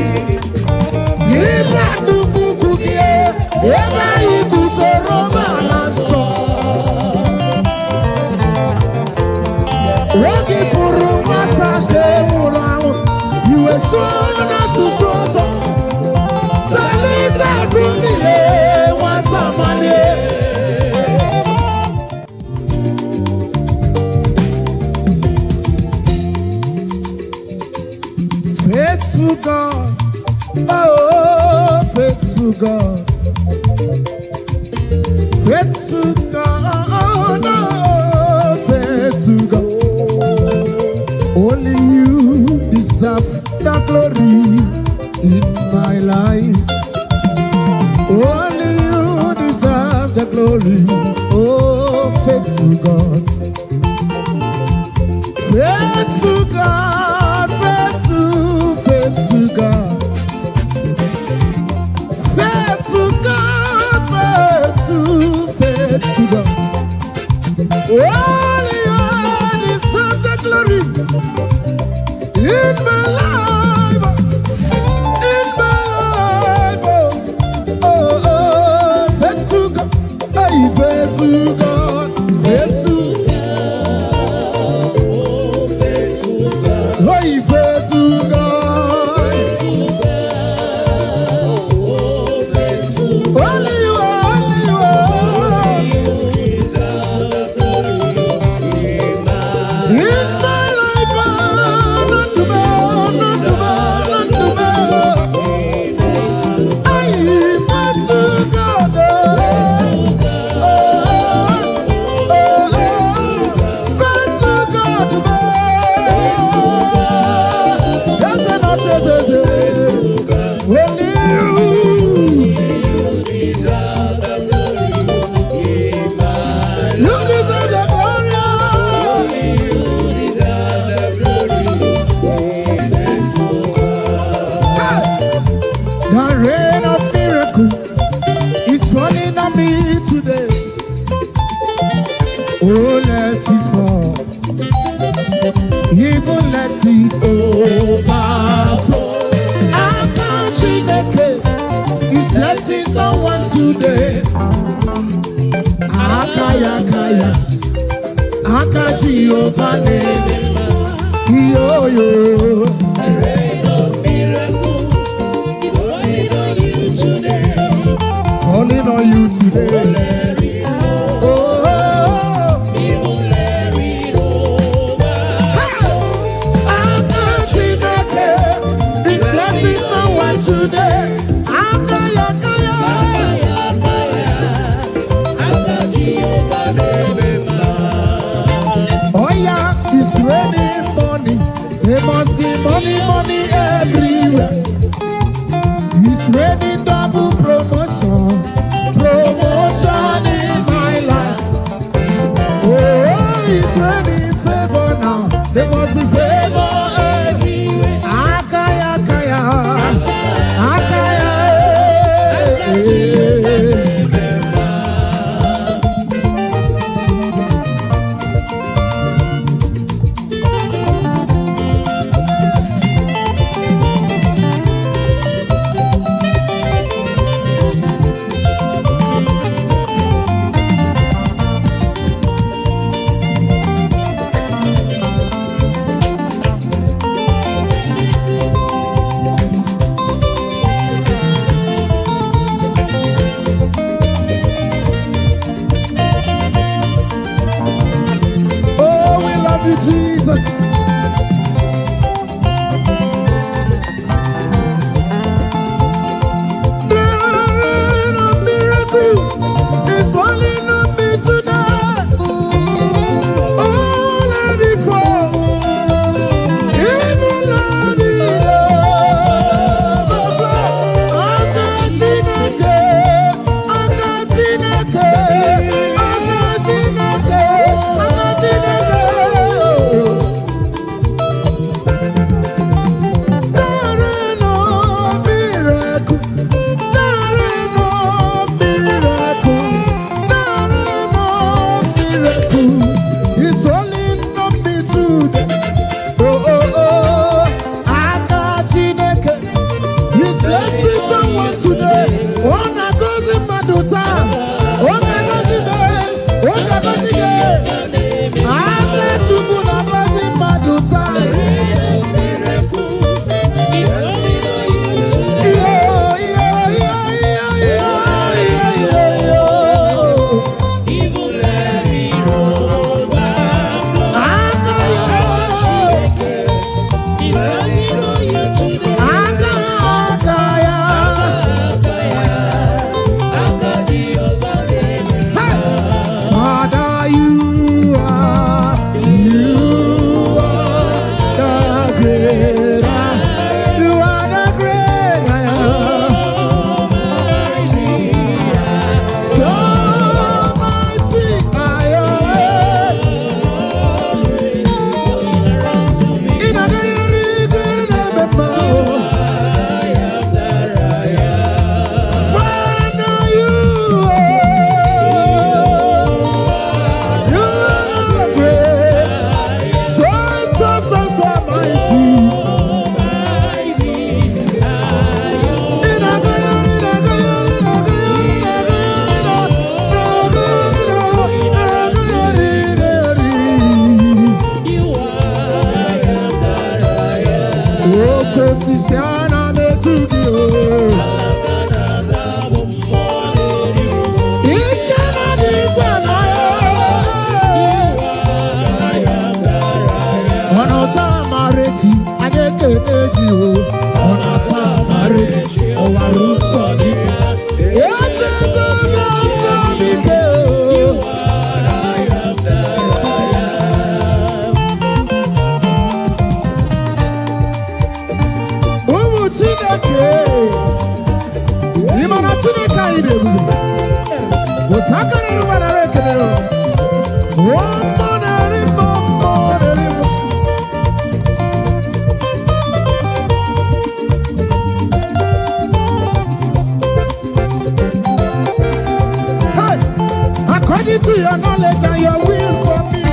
"Ịba nnukwu ugwu gị ebe anyị guzoro n'ala nsọ." Oge fụrụ nwata ka e nwụrụ anwụ, iwe sụọ n'asụsụ ọzọ. Talita kumi, nwata manie. Faithful God, oh, faithful God, faithful God, oh, no, faithful God. Only you deserve the glory in my life. Only you deserve the glory, oh, faithful God. Faithful God, faithful, faithful God. Faithful God, faithful, faithful God. Only you deserve the glory in my life, in my life. Oh, oh, oh, faithful God, hey, faithful God, faithful. Hey, faithful God. Only you are, only you are. In my life, oh, not to be, not to be, not to be. Hey, faithful God. Oh, oh, oh, oh. Faithful God, oh. Yes, and not yes, yes, yes. Only you. You deserve the glory. Hey! The rain of miracle is falling on me today. Oh, let it fall. Even let it overflow. Aka Chineke is blessing someone today. Aka ya aka ya. Aka Jehovah name. Yo yo. Falling on you today. Oh, oh, oh. Money, money everywhere. It's raining double promotion, promotion in my life. Oh, it's raining favor now. There must be favor everywhere. Aka ya, aka ya, aka ya, eh, eh. Oh, we love you, Jesus. The rain of miracle is falling on me today. Oh, let it fall. Even let it overflow. Aka Chineke, aka Chineke, aka Chineke, aka Chineke. There no miracle, there no miracle, there no miracle. It's only not me today. Oh, oh, oh, aka Chineke. He's blessing someone today. Ọ na-agọzi mmadụ taa. Ọ na-agọzi me. Ọ na-agọzi gị. Aka Chukwu na-agọzi mmadụ taa. Iyo, iyo, iyo, iyo, iyo, iyo, iyo, iyo. Aka ya, aka, aka ya. Hey! Father, you are the great I. You are the great I am. So mighty I am. Ị na-agagharị igere na-eme mma o. Father, you are the great, so, so, so, so mighty. Ị na-agagharị, na-agagharị, na-agagharị, na-agagharị, na-agagharị, na-agagharị, gagharị. Oke osisi a na-etu gị o. Ike na n'igwe na ya. Ọ̀nà amarechi, anyị ekele gị o. Ọ̀nà amarechi, ọwara ụsọ gị. Echeta m ọsọ m ike o. Ụmụ Chineke, ị ma na Chineke anyị dị ebube. Otu aka na-eru ụwa nara ekele o. Mmụọ na-eri mmụọ, mmụọ na-eri mmụọ. Hey! According to your knowledge and your will for me,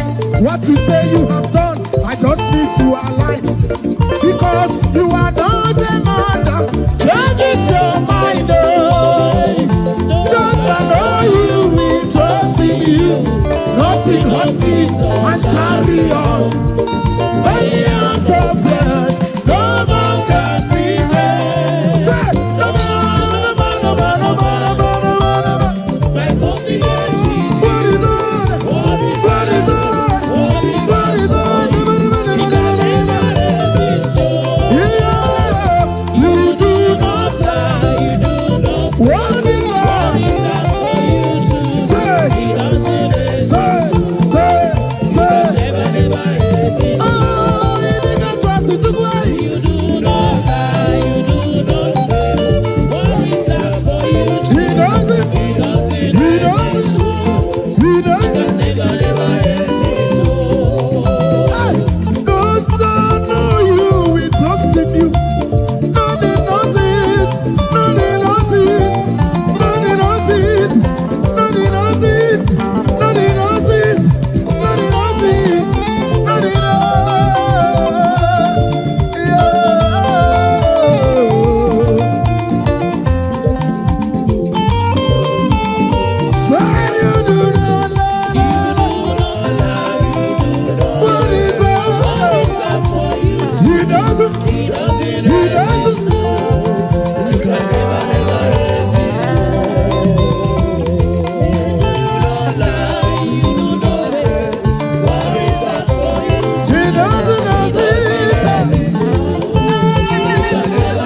what you say you have done, I just need to align. Because you are not a man that changes your mind. Oh. Just I know you, we trust in you, not in horses and chariots.